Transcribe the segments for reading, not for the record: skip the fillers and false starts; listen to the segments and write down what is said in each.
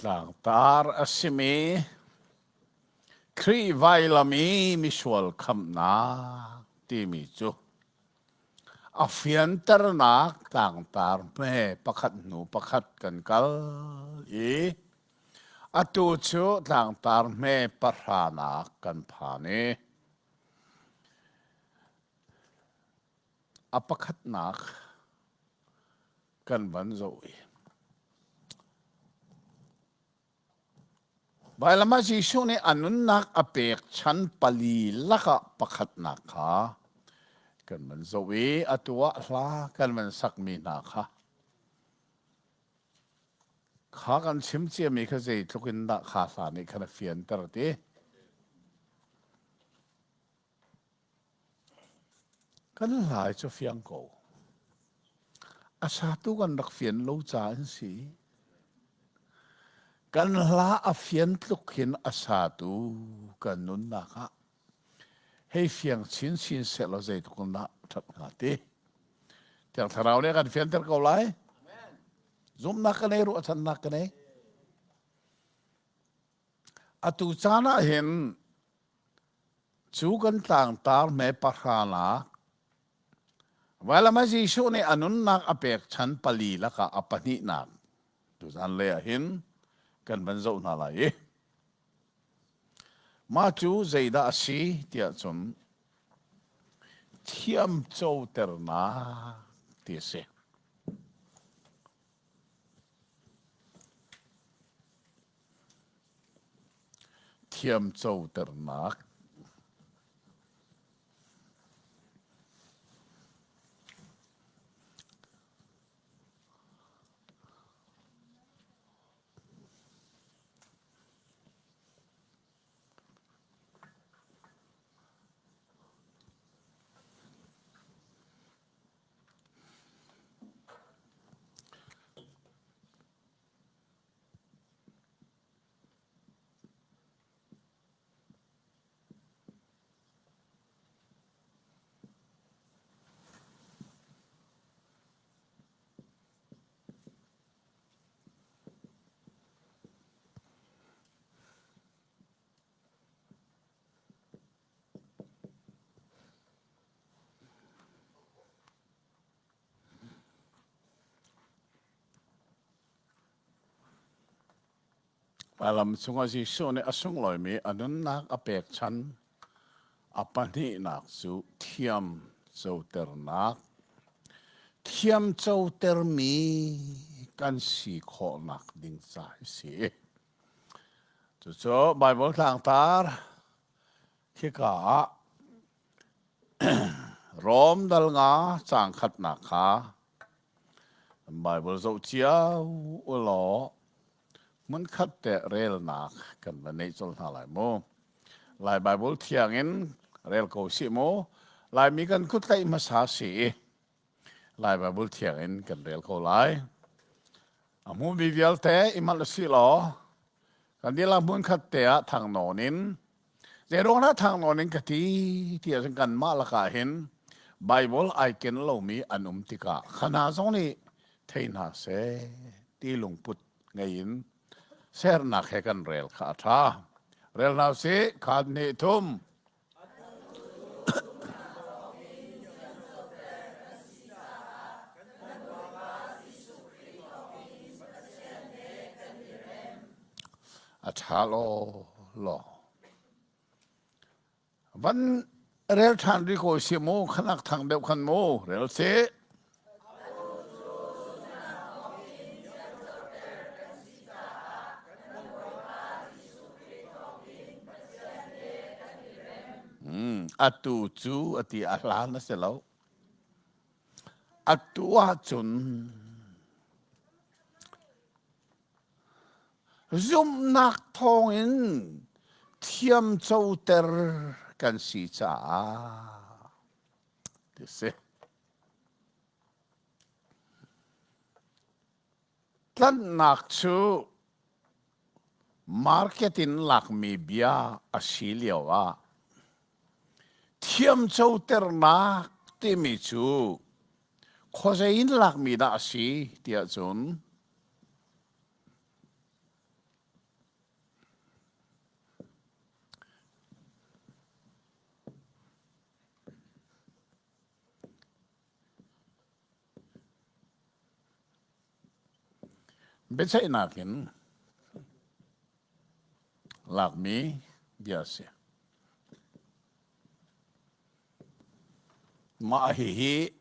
Tlangtar a simi Khrih vailam i misual khamhnak timi cu a fianternak tlangtar hme pakhat hnu pakhat kan kal i atu cu tlangtar hme pahranak kan phan i a pakhatnak kan van zoh i Vailam ah Jesuh nih a nunnak a pek chan pali lakah pakhatnak kha kan van zoh i atu ah hla kan van sakmi hna kha kha kan chim ciami kha zeitluk in dah kha hla nih khan a fianter ti. Kan hlai cu fiang ko. A satu kan rak fian lo ca an si. Kan hla a fian tluk hin a satu kan nunnak ah hei fiang chinchin sehlaw zeitluk in dah ṭhat hnga ti. Thiang Thlarau nih a kan fianter ko lai. Zumhnak ka nei, ruahchannak ka nei. Atu caan ah hin Cu kan tlangtar hme pahranak vailam ah Jesuh nih a nunnak a pek chan pali lakah a pahnihnak tuzan lei ah hin kan van zoh hna lai i mah cu zeidah a si tiah cun thiamcoternak ti a si. Thiamcoternak. Lam chungah Jesuh nih a sunglawimi a nunnak a pekchan. A pahnihnak cu thiam coternak. Thiam cotermi kan si khawhnak ding ca hi si. Cucu Baibal tlangtar khika ah Rom dal nga caang khatnak kha Baibal zoh cio u law hmunkhat te relnak kan va neih colh hna lai mu. Lai Baibal thiang in rel ko sih mu. Laimi kan kut tlaih hmasa si i Lai Baibal thiang in kan rel ko lai. A hmumi vialte i manh si law kan dihlak hmunkhat te ah thang nawn in Zeiruang dah thang nawn in ka ti ti ahcun kanmah lakah hin Baibal ai ken lomi an um tikah kha hna zong nih thei hna seh ti lungput ngei in sernak he kan rel kha a ṭha. Rel hna usih, khat hnih thum. A ṭha law law. Van rel ṭhan rih ko si mu, khanak thang deuh khan mu, rel si. Atu cu a ti a hlan a si lo. Atu ahcun Zumhnak thawngin thiamcoter kan si caah ti si. Tlanhnak cu market in lakmi bia a si lio ah thiamcoternak timi cu khuazei in lakmi dah a si tiah cun. Biaceihnak in lakmi bia a si. Mah hihi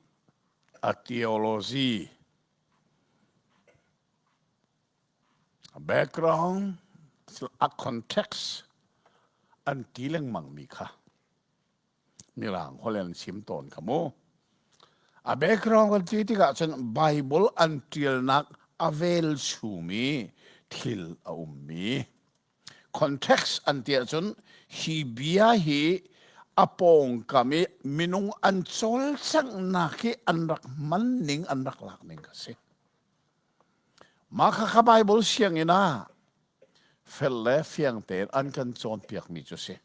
a theology background a context an ti lengmang mi kha Mirang holh in an chim tawn kha mu. A background kan ti tikah cun Bible an ṭialnak a velchumi thil a ummi. Context an ti ahcun hi bia hi a pawngkam i minung an cawlcanghnak hi an rak hman ning an rak lak ning a si. Mah kha kha Bible sianginn ah fel le fiang tein an kan cawnpiakmi cu si.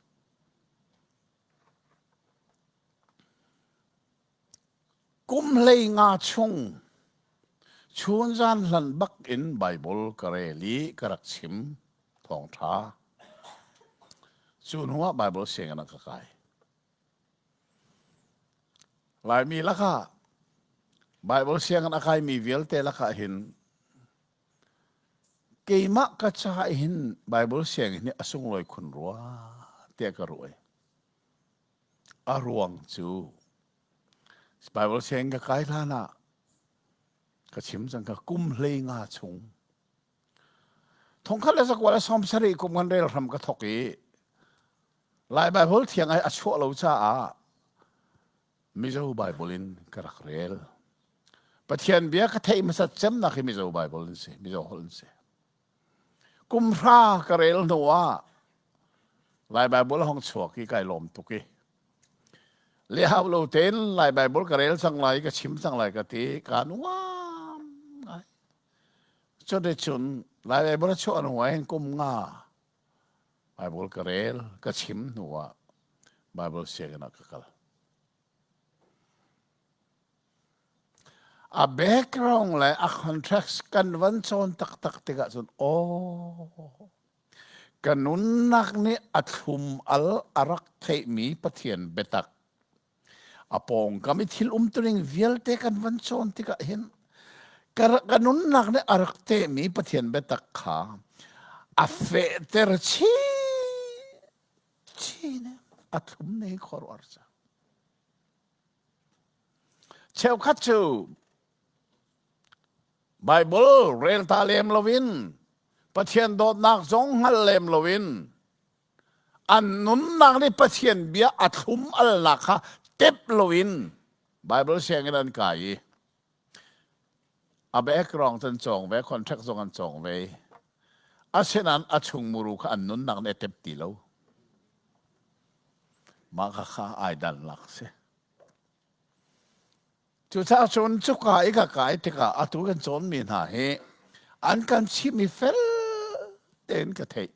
Kum 15 chung chunzan hlan bak in Baibal ka rel i ka rak chim thawngṭha. Cu hnuah Baibal sianginn ah ka kai. Laimi lakah Baibal sianginn a kaimi vialte lakah hin Keimah ka caah hin Baibal sianginn hi a sunglawi khun rua tiah ka ruah. A ruang cu Baibal sianginn ka kai hlan ah ka chim cang ka kum 15 chung thongkhat le zakua le 70 kum kan rel hram ka thok i Lai Baibal thiang ai a chuah lo caah Mizo Bible in ka rak rel. Pathian bia ka theih hmasat cemnak hi Mizo Bible in si, Mizo holh in si. Kum hra ka rel hnu ah Lai Bible a hong chuak i kai lawm tuk i le hau lo tein Lai Bible ka rel cang lai ka chim cang lai ka ti ka nuam ngai. Cun cun Lai Bible a chuah hnu ah hin kum nga Bible ka rel, ka chim hnu ah Bible sianginn ah ka kal. A background le a contracts kan van cawn taktak tikah cun aw ka nunnak nih a thlum al a rak theihmi Pathian biatak A pawngkam i thil umtuning vialte kan van cawn tikah hin ka nunnak nih a rak tehmi Pathian biatak kha a fehter chin chin a thlum ne khuaruahar cang. Cheukhat cu Bible rel ta lem loin Pathian dawtnak zong hngal lem loin An nunnak nih Pathian bia a thlum alnak kha tep loin Bible sianginn an kai i a background an cawng ve, contract zong an cawng ve. Asinain a chung muru kha an nunnak nih a tep ti lo. Mah kha kha ai dannak si. Cucaah cun cuka i ka kai tikah atu kan cawnmi hna hi an kan chimh i fel tein ka theih.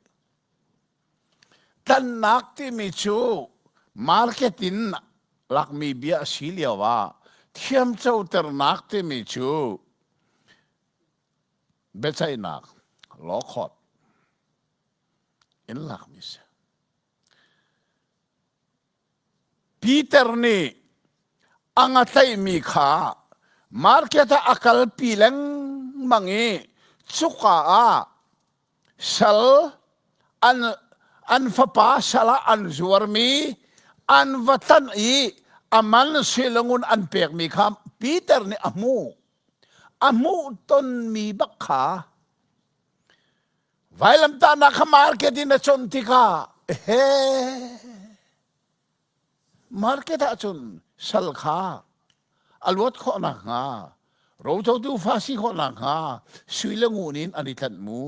Tlannak timi cu market in lakmi bia a si lio ah thiamcoternak timi cu biaceihnak law court in lakmi si. Peter nih a nga tlaihmi kha market ah a kalpi lengmang i cuka ah sal an an fapa sal ah an zuarmi an va tlanh i a man silangun an pekmi kha Peter nih a hmuh. A hmuh tonmi bak kha Vailamtahnak kha market in a chawnh tikah he market ah cun sal kha a luat khawh nakhnga rocotu fa si khawh nakhnga sui le ngun in an i tlanh mu.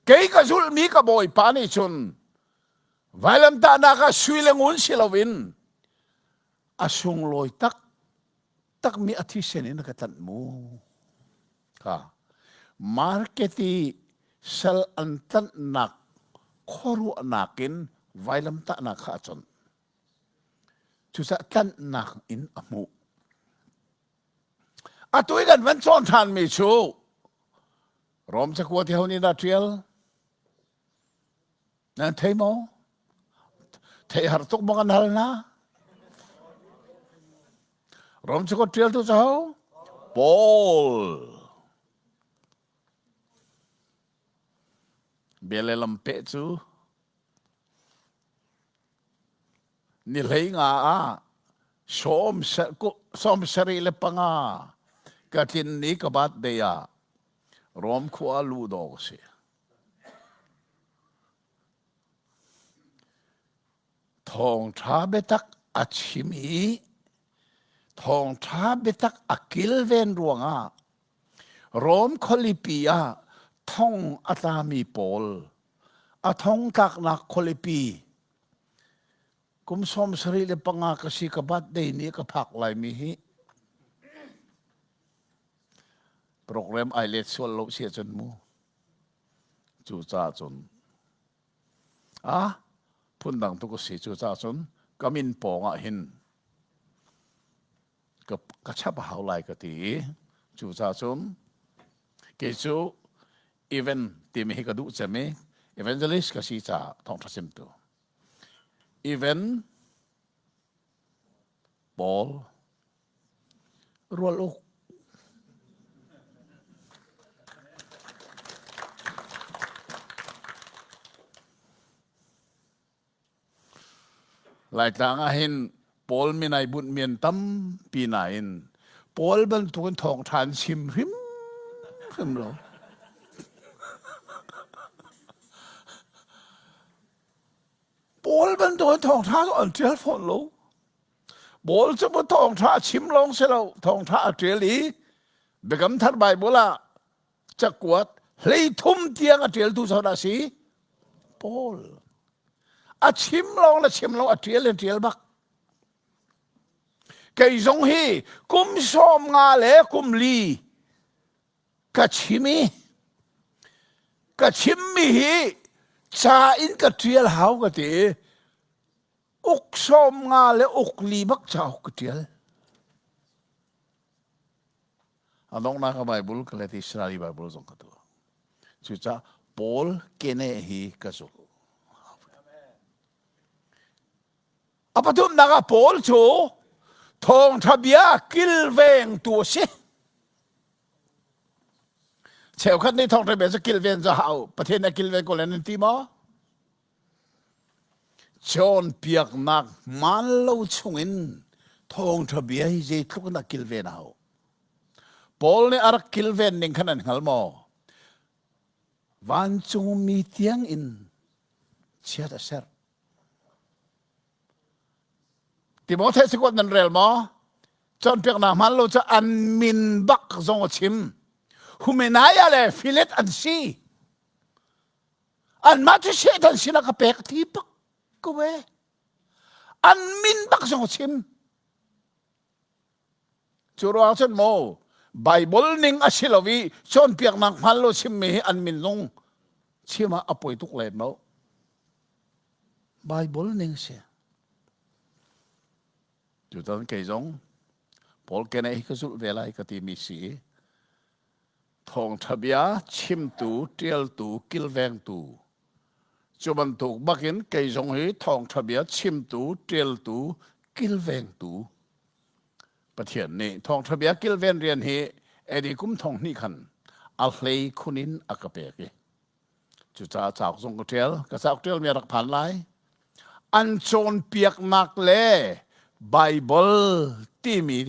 Kei ka zulhmi ka bawipa nih cun vailamtahnak ah sui le ngun si loin a sunglawi tak takmi a thisen in a ka tlanh mu. Kha market i sal an tlanhnak khuaruahnak in vailamtahnak kha a conh. Cucaah tlanhnak in a hmuh. Atu i kan van cawn ṭhanmi cu Rom cakuat hi ho nih dah ṭial? Nan thei maw? Theih har tuk maw kan hal hna? Rom cakuat ṭialtu cu ho? Paul. Bia le lam peh cu ni hlei nga ah 75 ka tlin ni ka birthday ah Rom khua lu dawh ka si. Thawngṭha biatak a chim i thawngṭha biatak a kilven ruangah Rom khualipi ah thong a tlami pawl a thongtlaknak khualipi kum 75 ka si ka birthday ni ka phak laimi hi program ai let sual lo si ahcun mu cucaah cun A phundang tuk a si. Cucaah cun ka min pawng ah hin ka, ka chap a hau lai ka ti i cucaah cun kei cu event timi hi ka duh cem i evangelist ka si caah thawngṭha chimtu. Event Paul Rual uk. Laitlang ah hin Paul min ai bunh mian tampi nain Paul bantukin thawngṭha an chim hrimhrim lo. Paul bantukin thawngṭha cu an ṭial fawn lo. Paul cu thawngṭha a chim lawng si lo, thawngṭha a ṭial i Biakam Thar Baibal ah cakuat 33 tiang a ṭialtu zawn a si Paul. A chim lawng le chim lo a ṭial in ṭial bak. Kei zong hi kum 50 le kum li ka chim i ka chimmi hi ca in ka ṭial hau ka ti i uk 50 le uk li bak cauk ka ṭial. A donghnak a Bible ka let Israeli Bible zong ka tuah. Cucaah Paul kene hi ka zul. A pathumnak ah Paul cu thawngṭha bia kilvengtu a si. Cheukhat nih thawngṭha bia cu kilven cu hau Pathian a kilven ko len an ti maw? Cawnpiaknak hmaan lo chungin thawngṭha bia hi zeitluk in a kilven a hau. Paul nih a rak kilven ning khan an hngal maw? Vancungmi tiang in chiat a serh. Timote cakuat nan rel maw? Cawnpiaknak hmaan lo cu an min bak zong a chim. Humenaia le Filet an si. Anmah cu Satan sinah ka pek ti bak ko e. An min bak zong a chim. Cu ruang cun maw Bible ning a si lo i cawnpiaknak hmaan lo chimmi hi an min zong chim ah a poi tuk lem lo. Bible ning si. Tutan kei zong Paul kene hi ka zulh ve lai ka timi si i Thawngṭha bia chimtu, ṭialtu, kilvengtu. Cu bantuk bakin kei zong hi thawngṭha bia chimtu, ṭialtu, kilvengtu. Pathian nih thawngṭha bia kilven rian hi AD kum thong hnih khan a hlei khun in a ka pek i Cucaah cauk zong ka ṭial. Ka cauk ṭialmi a rak phan lai. An cawnpiaknak le Baibal timi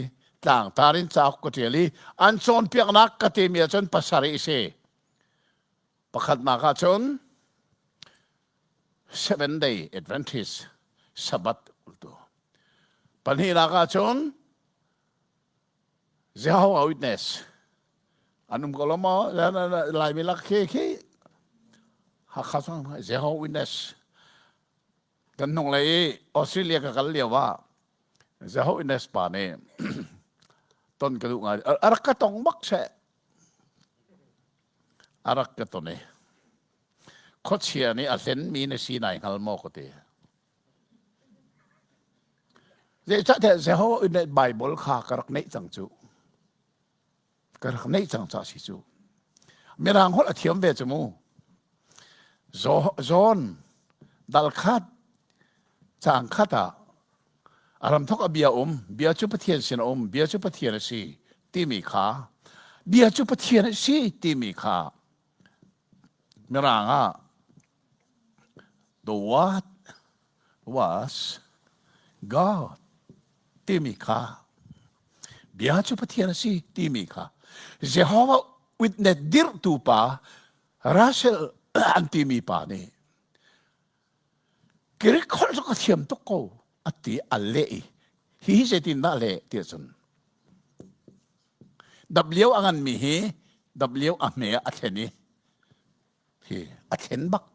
tlangtar in cauk ka ṭial i an cawnpiaknak ka timi ahcun pasarih a si. Pakhatnak ahcun Seven Day Adventist Sabbath ultu. Pahnihnak ahcun Jehovah Witness an um ko lo maw Laimi lak khi khi Hakha sang Jehovah Witness kan hnung lei i Australia ka kal lio ah Jehovah Witness pa nih ton ka duh ngai a rak ka tong bak seh a rak ka ton i khuachia nih a hlenmi na si nai hngal maw ka ti Zeicahtiah Jehovah nih Baibal kha ka rak neih cang cu. Ka rak neih cang ca si cu. Mirang holh a thiam ve cu mu. John dal khat caang khat ah a ramthok a bia um, bia cu Pathian sin a um, bia cu Pathian a si timi kha bia cu Pathian a si timi kha Mirang ah. The Word was God timi kha bia cu Pathian a si timi kha Jehovah Witness dirhtu pa Russell an timi pa nih Greek holh cu ka thiam tuk ko a ti a leh i hihi zeitindah leh ti ahcun W a nganmi hi W a hme ah a thlen i hi a thlen bak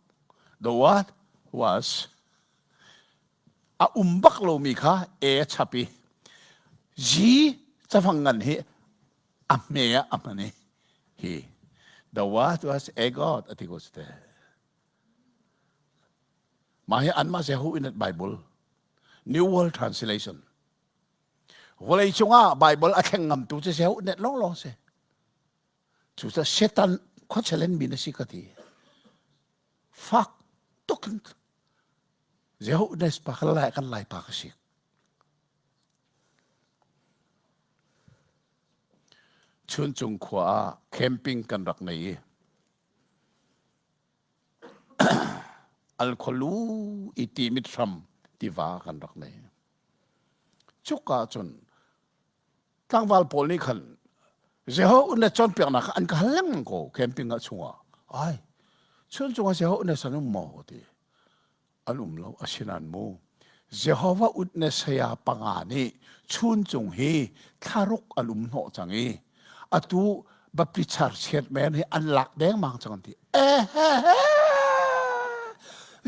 the word was a um bak lomi kha A a chap i G cafang ngan hi a hme ah a hman i hi the word was a God a ti ko si te Mah hi anmah Jehu in Bible New World Translation vawlei cungah Bible a thleng ngamtu cu Jehu net lawnglawng si. Cucaah Satan khuachelen mi na si ka ti. Fak tuk in Jehu nes pa kan lai kan lai pa ka si. Chuncung khua ah camping kan rak nei i Alkhualu i timit hram tiva kan rak nei. Cuka cun tlangval pawl nih khan Jehovah na cawnpiaknak kha an ka hal lengmang ko camping ah chungah. Ai, chun cungah Jehovah na san um maw ti. An um lo asinain mu Jehovah utne saya panga nih chuncung hi thlaruk an um hnawh cang i atu Baptist Church chairman hi an lak dengmang cang an ti. Eh he he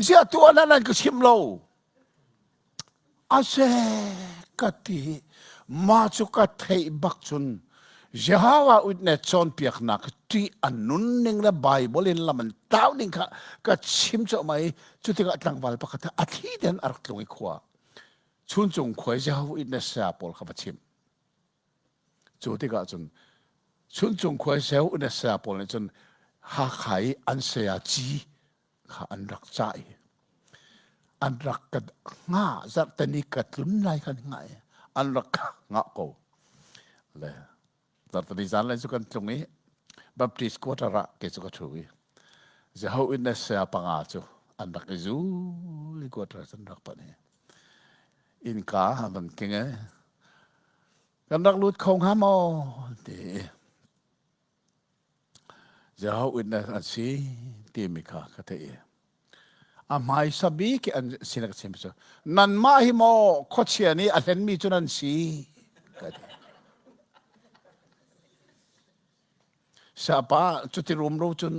ziah tu an an ka chim lo Ase ka ti mah cu ka theih bak cun Jehovah Witness cawnpiaknak ṭih a nunning le Bible in lam an tlau ning kha ka chim cuahmah i cu tikah tlangval pakhat a thli tein a rak tlung i khua Chuncung khua i Jehovah Witness saya pawl kha va chim. Cu tikah cun Chuncung khua i Jehovah Witness saya pawl nih cun Hakha i an saya ci kha an rak cah i an rak ka hngah zarhteni ka tlun lai kan hngah i an rak ka hngah ko le zarhteni zan lai cu kan tlung i Baptist quarter ah ke cu ka ṭhu i Jehovah Witness saya panga cu an rak i zul i quarter an rak panh i innka an van king i kan rak lut kho hnga maw ti Jehovah Witness an si timi kha ka theih i a hmaisa bik i an sin ka chim cu nanmah hi maw khuachia nih a hlenmi cu nan si ka ti. Sapa cuti rumro cun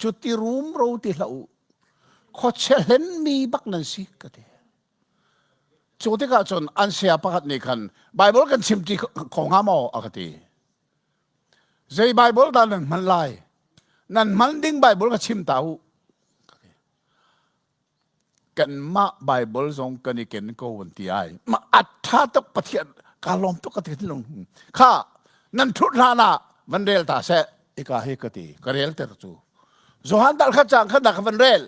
cuti rumro ti hlah u khuachia hlenmi bak nan si ka ti. Cu tikah cun an saya pakhat nih khan Bible kan chim ti kho hnga maw a ka ti. Zei Bible dah nan hman lai? Nan hman ding Bible ka chim ta u. Kanmah Bible zong kan i ken ko an ti ai. Ma a tha tuk Pathian ka lawm tuk ka ti lung. Kha nan thut hlan ah van rel ta seh. Ika hi ka ti ka rel ter cu. Johan dal kha chang kha da ka van rel.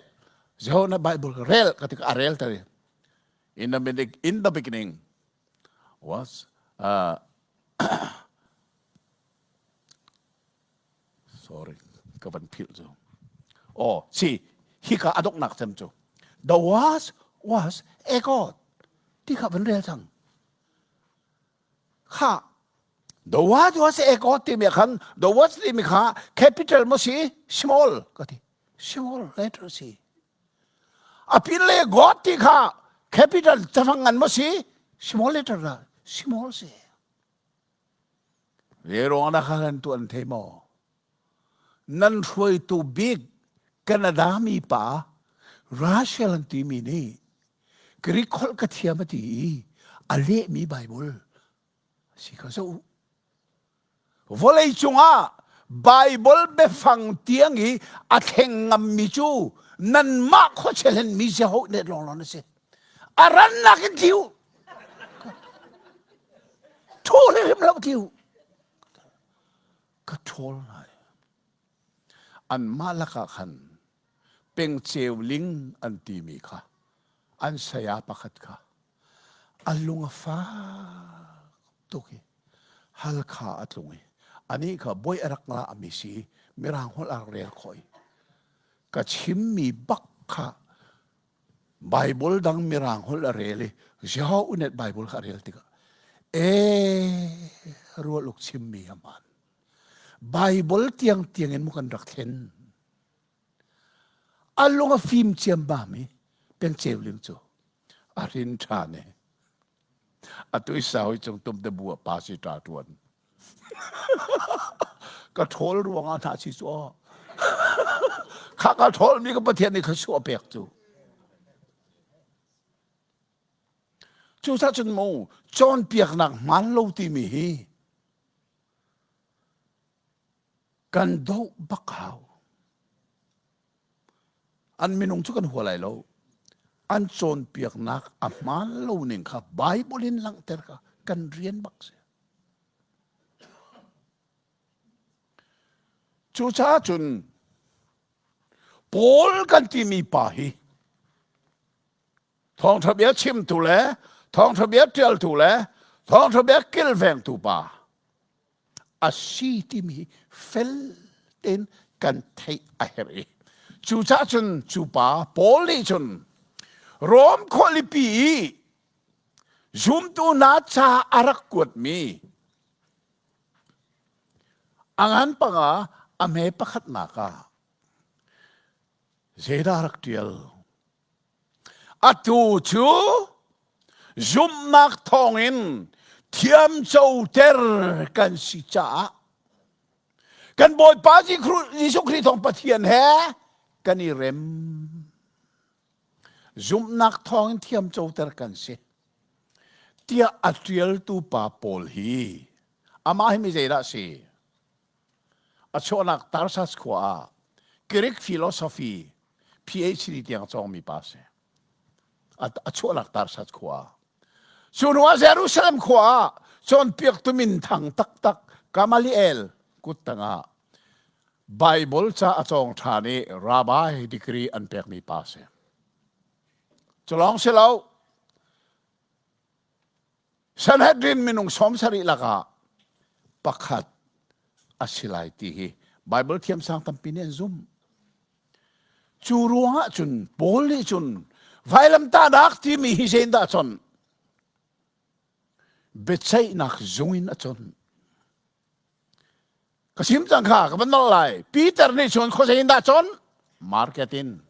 Jehovah Bible ka rel ka ti ka rel ter. In the in the beginning was uh, sorry ka van philh cu oh si hika a donghnak cem cu the was was a god ti kha van rel cang kha the was was a god timi khan the was timi kha capital mo si small ka ti small letter si a pin le god ti kha capital cafang ngan mo si small letter la small si Ve ruang dah kha nan tuan thei maw? Nan hruaitu bik Canada mi pa Russia an timi nih Greek holh ka thiam a ti i a lehmi Bible si kha zoh u. Vawlei cungah Bible biafang tiang i a thleng ngammi cu nanmah khuachia hlenmi Jehovah nih lawnglawng na si. A rannak in tli u. Thu hrim lo tli u. Ka ṭhawl lai. Anmah lakah khan pengceu ling an timi kha an saya pakhat kha a lung a fak tuk i Halkha a tlung i anih kha bawi a rak ngah mi si mirang holh a rak rel khawh i ka chimmi bak kha. Bible dang mirang holh a rel i Jehovah unet Bible kha a rel tikah ee rual uk chimmi a hmaan. Bible tiang tiang in mu kan rak thlen. A lung a fim ciammam i peng ceu ling cu a rin ṭhan i atu i sau i cung tum te bu ah pa si ṭa ṭuan. Ka ṭhawl ruangah hna si cu aw. Kha ka ṭhawl mi ka Pathian nih thluachuah pek cu. Cucaah cun mu cawnpiaknak hmaan lo timi hi kan doh bak hau. An minung cu kan hua lai lo. An cawnpiaknak a hmaan lo ning kha Bible in langhter kha kan rian bak si. Cucaah cun Paul kan timi pa hi thawngṭha bia chimtu le thawngṭha bia ṭialtu le thawngṭha bia kilvengtu pa a si timi fel tein kan theih a herh i cucaah cun cu pa Paul nih cun Rom khualipi i zumtu hna ca a rak kuatmi a ngan panga a hme pakhatnak ah zeidah rak ṭial? Atu cu zumhnak thawngin thiamcoter kan si caah kan Bawipa Jesuh Khrih thawng Pathian he kan i rem. Zumhnak thawngin thiamcoter kan si tiah a ṭialtu pa Paul hi amah hi mi zeidah a si? A chuahnak Tarsas khua ah Greek philosophy PhD tiang a cawngmi pa a si. A chuahnak Tarsas khua ah. Cu hnu ah Jerusalem khua ah cawnpiaktu minthang taktak Gamaliel kut tangah Bible ca a cawng ṭhan i rabbi degree an pekmi pa a si. Cu lawng si lo, Sanhedrin minung 70 lakah pakhat a si lai ti hi Bible thiamsang tampi nih an zumh. Cu ruangah cun Paul nih cun vailamtahnak timi hi zeidah a chawnh? Biaceihnak zung in a chawnh. Ka sim cang kha ka van nolh lai. Peter nih cun khuazei in dah chawnh? Market in.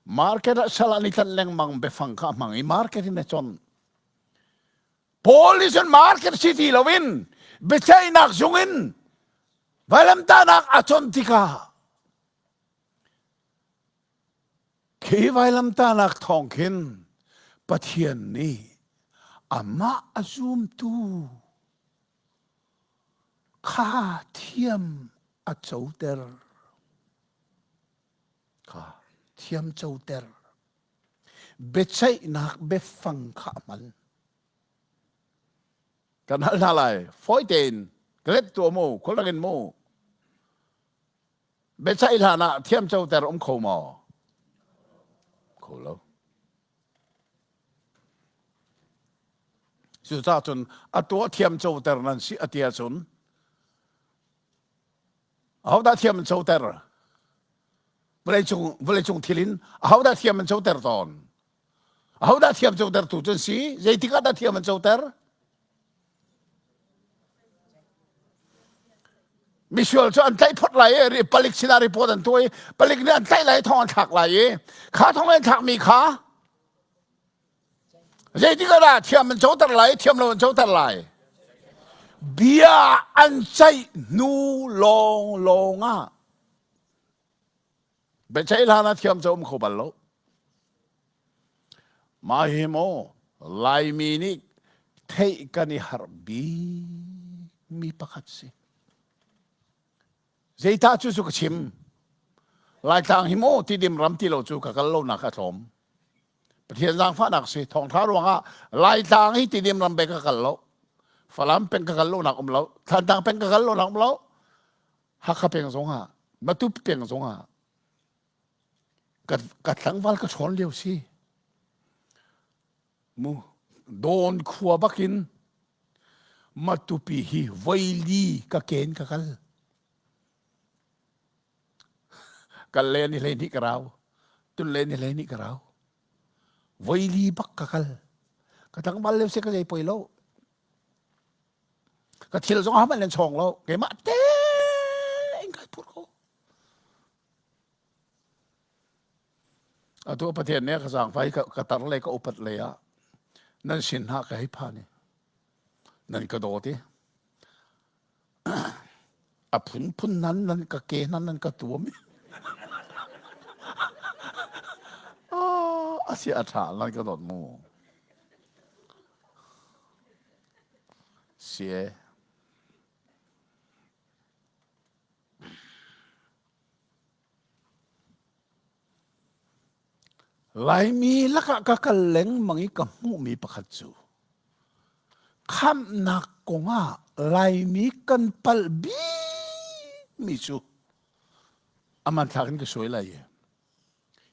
Market ah sal an i tlanh lengmang biafang kha a hmang i market in a chawnh. Paul nih cun market si ti loin biaceihnak zung in vailamtahnak a chawnh tikah khi vailamtahnak thawng khin Pathian nih amah a zumtu kha thiam a coter. Kha thiam coter. Biaceihnak biafang kha a hman. Kan hal hna lai. Fawi tein ka let tuah mu, khualrang in mu. Biaceih hlan ah thiam coter um kho maw? Kho lo. Cucaah cun a tuah thiam coter nan si a ti ahcun ahodah thiam an coter? Vawleicung vawleicung thil in ahodah thiam an coter tawn? Ahodah thiam cotertu cun si? Zeitik ah dah thiam an coter? Misual cu an tlaih phot lai i palik sinah report an tuah i palik nih an tlaih lai i thong an thlak lai i kha thong an thlakmi kha zeitik ah dah thiam an coter lai thiam lo an coter lai bia an ceih hnu lawng lawng ah biaceih hlan ah thiam cu um kho bal lo mah hi maw Laimi nih theih kan i harh bik mi pakhat si Zeitah cu cu ka chim Laitlang hi maw tidim ram ti lo cu ka kal lonak a tlawm Pathian zaangfahnak si thawngtha ruangah Laitlang hi tidim ram be ka kal lo Falam peng ka kal lonak um lo Thantlang peng ka kal lonak um lo Hakha peng zongah Matupi peng zongah ka, ka tlangval ka ṭhawn lio si mu dawn khua bakin Matupi hi voili ka ken ka kal kal le ni hlei hnih ka rau tun le ni hlei hnih ka rau. Voili bak ka kal. Ka tlangval lio si ka zei poi lo. Ka thil zong hmanh nan chawng lo. Keimah tein kai phur ko. Atu Pathian nih ka zaangfai ka tar le ka upat lei ah nan sin hna ka hei phan i nan ka dawt i a phunphun nan nan ka ke nan nan ka tuam i a si a ṭha nan ka dawt mu sie Laimi lakah ka kal lengmang i ka hmuhmi pakhat cu khamhnak kongah Laimi kan palh bikmi cu a hmanthlak in ka suai lai i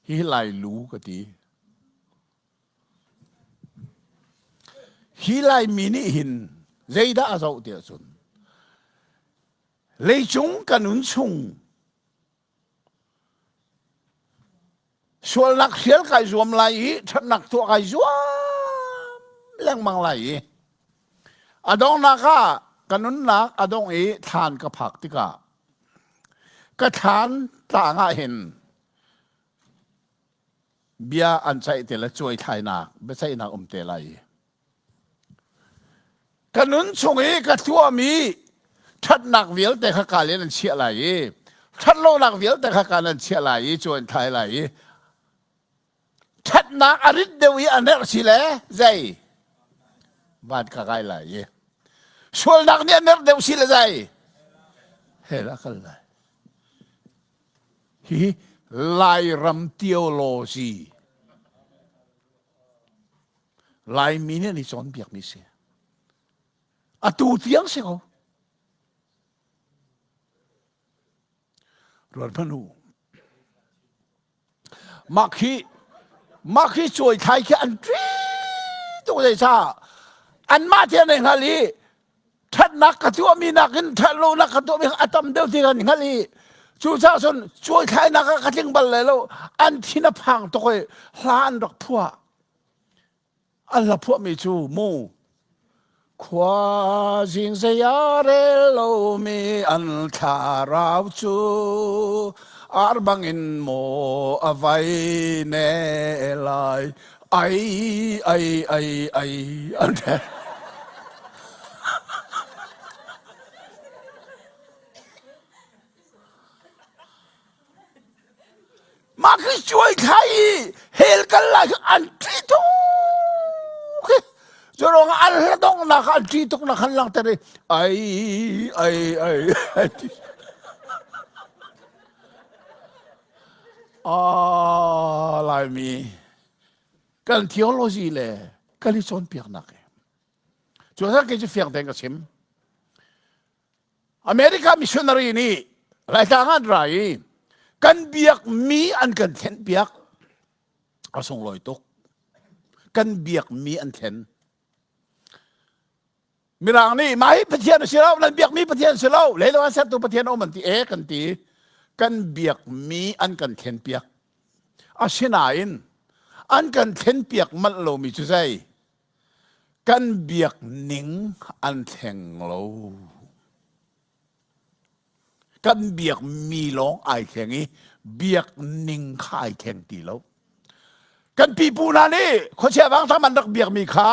hihi Lai lu ka ti. Hi Laimi nih hin zeidah a zoh tiah cun leicung ka nun chung sualnak hrial kai zuam lai i ṭhatnak tuah kai zuam lengmang lai i a donghnak ah ka nunnak a dongh i thlan ka phak tikah ka thlan tlang ah hin bia an ceih te le cuai thlainak biaceihnak um te lai i Ka nun chung i ka tuahmi ṭhatnak vialte kha kaa len an chiah lai i ṭhatlonak vialte kha kaan an chiah lai i cu an thlai lai i ṭhatnak a rit deuh i a merh si le zei van ka kai lai i sualnak nih a merh deuh si le zei hell a kal lai. Hihi Lairam theology Laimi nih an i cawnpiakmi si. Atu tiang si ko. Ruat hmanh u. Mah khi mah khi cuai thlai khi an ṭi tuk zeicah anmah te an i hngal i ṭhatnak ka tuahmi nakin ṭhatlonak ka tuahmi a tam deuh ti kan hngalh i cucaah cun cuai thlainak ah ka tling bal lai lo an thin a phang tuk i hla an rak phuah an hla phuahmi cu mu khua zing zei a rel lomi an thlarau cu ar bangin maw a vai ne lai ai ai ai ai an ti Mah khi cuai thlai i hell kal lai khi an ṭih tuk khi. Cu ruangah an hla donghnak an ṭih tuk nak han langhter i ai ai ai ai ti. Ah, Laimi kan theology le kan i cawnpiaknak hi. Cu kei cu fiang tein ka chim. America missionary nih Laitlang an ra i kan biakmi an kan thlen piak. A sunglawi tuk. Kan biakmi an thlen. Mirang nih mah hi Pathian a si lo, nan biakmi Pathian si lo, leilung an sertu Pathian a um an ti e kan ti. Kan biakmi an kan thlen piak. Asinain an kan thlen piak manh lomi cu zei? Kan biak ning an thleng lo. Kan biakmi lawng ai thleng i biak ning kha ai thleng ti lo. Kan pipu hna nih khuachia vangtam an rak biakmi kha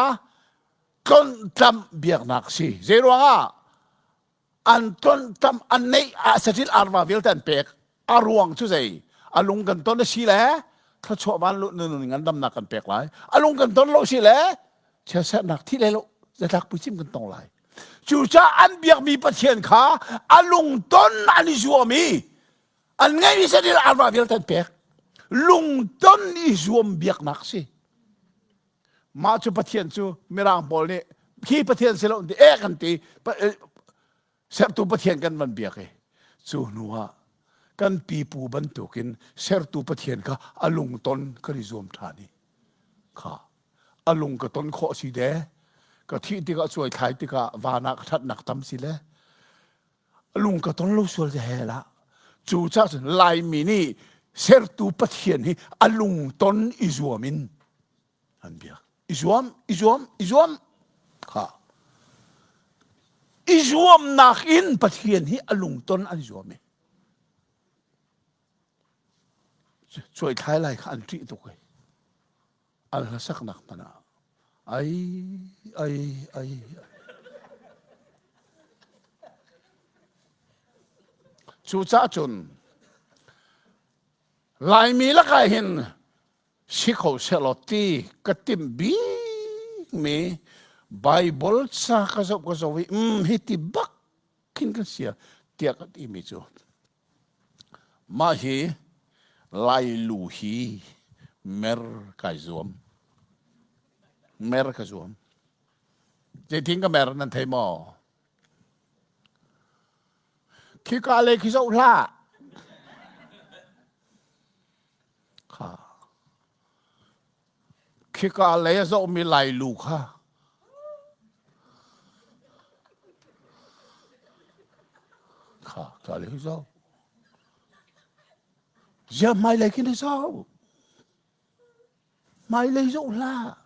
tlonhtlamh biaknak si. Zeiruangah an tlonhtlamh an neih ah saṭil arva vialte an pek. A ruang cu zei? A lung kan ton a si le thluachuah van lu nun ngandamnak kan pek lai. A lung kan ton lo si le chiatserhnak thi le lo zatlak puicim kan tong lai. Cucaah an biakmi Pathian kha a lungton an i zuam i an ngeihmi saṭil arva vialte an pek. Lungton i zuam biaknak si. Mah cu Pathian cu Mirang pawl nih khi Pathian si lo ti e kan ti sertu Pathian kan van biak i cu hnu ah kan pipu bantukin sertu Pathian kha a lungton kan i zuam ṭhan i kha a lung ka ton khawh si de ka thih tikah cuai thlai tikah van ah ka ṭhatnak tam si le lung ka ton lo sual te he la cu ca cun Laimi nih sertu Pathian hi a lungton i zuam in. An biak. I zuam, i zuam, i zuam. Kha. I zuamnak in Pathian hi a lungton an zuam i. Cuai thlai lai kha an ṭih tuk i. An hlasaknak hmanh ah ai ai ai Cucaah cun Laimi lakah hin si kho sehlaw ti ka timh bikmi Bible ca ka zoh ka zoh i um hi ti bak khin kan sia tiah ka timi cu mah hi Lailu hi mer kai zuam. Mer ka zuam. Zeitin ka mer nan thei maw? Khika le khi zoh hlah. Kha. Khika lei a zohmi Lailu kha kha ka lei zoh. Zia hmailei khi na zoh. Hmailei zoh hlah.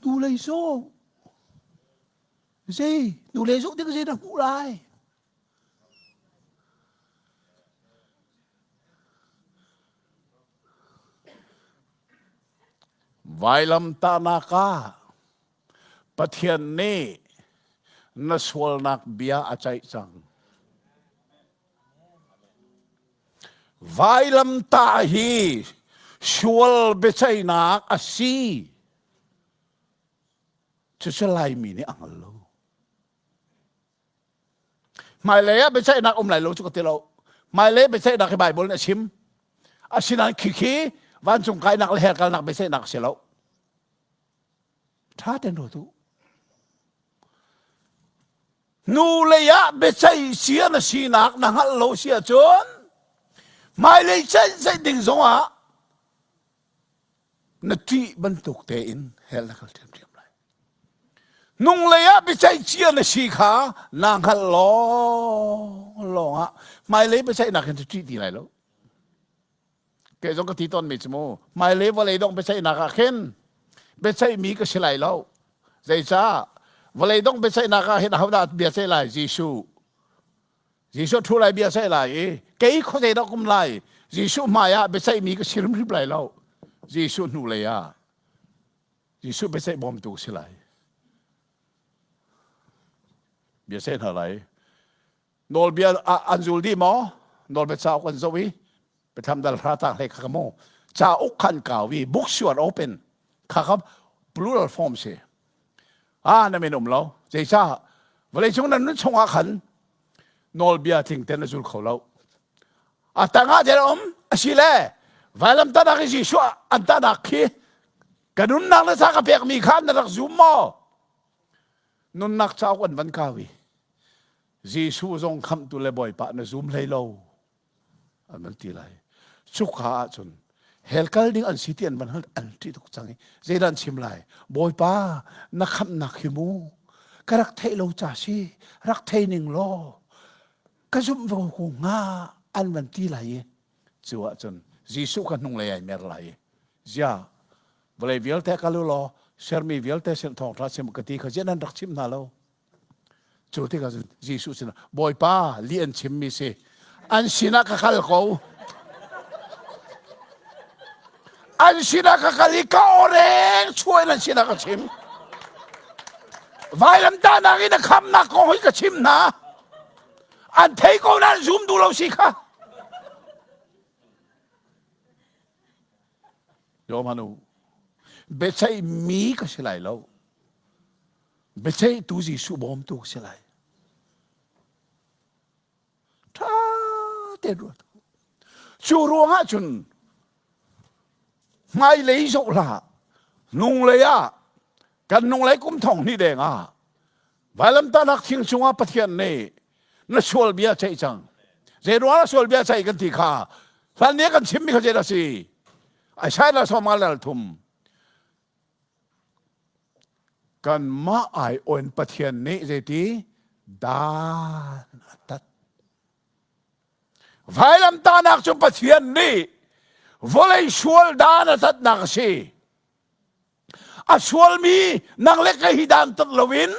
Hnulei zoh. Zei hnulei zoh tik zei na hmuh lai. Vailamtahnak ah Pathian nih na sualnak bia a ceih cang. Vailamtah hi sual biaceihnak a si. Cucu Laimi nih a hngal lo. Hmailei ah biaceihnak um lai lo cu ka ti lo. Hmailei biaceihnak hi Bible nih a chim. Asinain khikhi vancung kainak le hell kalnak biaceihnak a si lo. Ṭha tein ruat u. Nu lei ah biaceih sia na sinak na hngalh lo si ahcun hmailei ceih ding zongah na ṭih bantuk tein hell na kal ṭhiamṭhiam lai. Nunglei ah biaceih cia na si kha naa hngalh lawng lawng ah hmailei biaceihnak hin cu ṭih ti lai lo. Kei zong ka ti tawnmi cu mu hmailei vawlei dongh biaceihnak ah khin biaceihmi ka si lai lo. Zeicah vawlei dongh biaceihnak ah hin ahodah bia ceih lai? Jesuh. Jesuh ṭhu lai bia ceih lai i kei khuazei dah kum lai? Jesuh hmai ah biaceihmi ka si hrimhrim lai lo. Jesuh hnulei ah Jesuh biaceih bawmtu si lai. Biaceih hna lai. Nawlbia an zul dih maw? Nawlbia cauk an zoh i Biathlam dal hra tang hlei kha ka mu. Cauk khan kau i books you are open. Kha kha plural form si. Ah na min um lo. Zeicah vawlei cung nan nun chungah khan nawlbia tling ten a zul kho lo. A tangah der um asile vailam tanak i Jesuh an tanak khi ka nunnak le sa ka pekmi kha na rak zum maw? Nunnak cauk an van kau i Jesuh zong khamhtu le Bawipa na zum hlei lo an van ti lai. Cuka ahcun hell kal ding an si ti an van hal an ṭih tuk cang i zeidah an chim lai? Bawipa na khamhnak hi mu ka rak theih lo ca si rak thei ning law ka zumh ve ko hnga an van ti lai i cu ahcun Jesuh kha hnunglei ai mer lai i zia vawlei vialte kal u law sermi vialte sin thawngṭha chim ka ti kha ziah nan rak chimh hna lo cu tikah cun Jesuh sin Bawipa li an chimmi si an sinah ka kal ko an sinah ka kal i ka awreng chuah in an sinah ka chim vailamtahnak in a khamnak kong hi ka chim hna an thei ko nain zum duh lo si kha Yomanu biaceih mi ka si lai lo biaceihtu Jesuh bawmtu ka si lai ṭha tein ruat cu ruangah cun hmailei zoh hlah hnunglei ah kan hnunglei kum thong hnih deng ah vailamtahnak thing cungah Pathian nih na sual bia ceih cang zei ruang ah sual bia ceih kan ti kha hlan nih kan chimmi kha zei dah si Isaiah sawma lal thum kanmah ai oin Pathian nih zeiti dan a tat vailamtahnak cu Pathian nih vawlei sual dan a tatnak a si. A sualmi nang le kei hi dan tat loin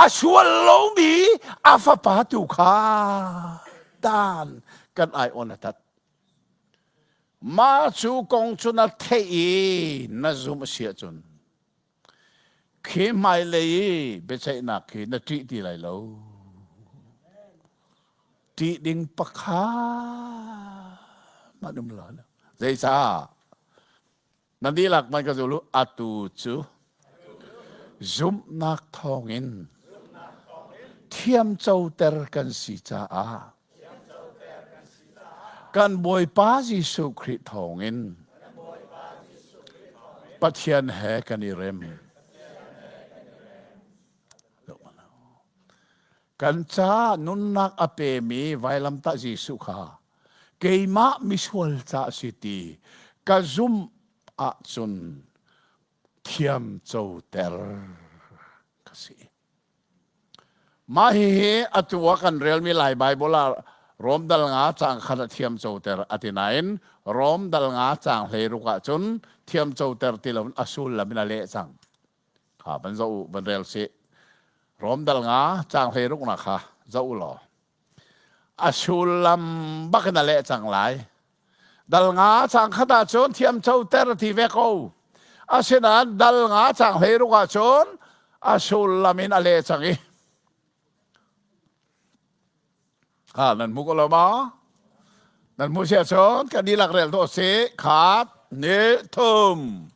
a sual lomi a fapa tu kha dan kan ai on a tat. Mah cu kong cu na theih i na zum a si ahcun khi hmailei i biaceihnak khi na ṭih ti lai lo. Ṭih ding pakhat hmanh um lo. Zeicah? Nan dihlak man ka zul u. Atu cu zumhnak thawngin thiamcoter kan si caah kan Bawipa Jesuh Khrih thawngin Pathian he kan i rem. Kan ca nunnak a pemi vailamtah Jesuh kha keimah misual ca a si ti ka zumh ahcun thiamcoter ka si. Mah hihi atu ah kan relmi Lai Baibal ah Rom dal nga caang khat a thiamcoter a ti nain Rom dal nga caang 16 ah cun thiamcoter ti loin a sullam in a leh cang. Kha van zoh u, van rel sih. Rom dal nga caang 16 nak kha zoh u law. A sullam bak in a leh cang lai. Dal nga caang khat ah cun thiamcoter a ti ve ko. Asinain dal nga caang 16 ah cun a sullam in a leh cang i Ha nan hmu ko lo ma? Nan hmu sia cun kan dihlak rel dawh si. Khat, ni, thum.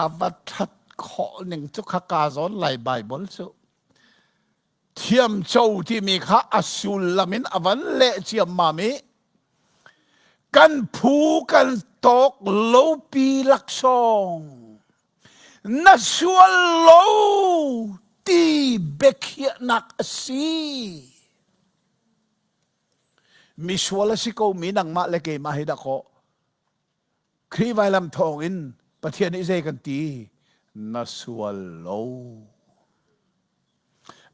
A va ṭhat khawh ning cu khaka zawn lai Baibal cu thiamco timi kha a sullam in a van leh ciammam i kan phu kan tawk lopi laksawng na sual lo ti biakhiahnak a si. Misual a si ko mi nangmah le keimah hi dakaw Khrih vailam thawngin Pathian nih zei kan ti? Na sual lo.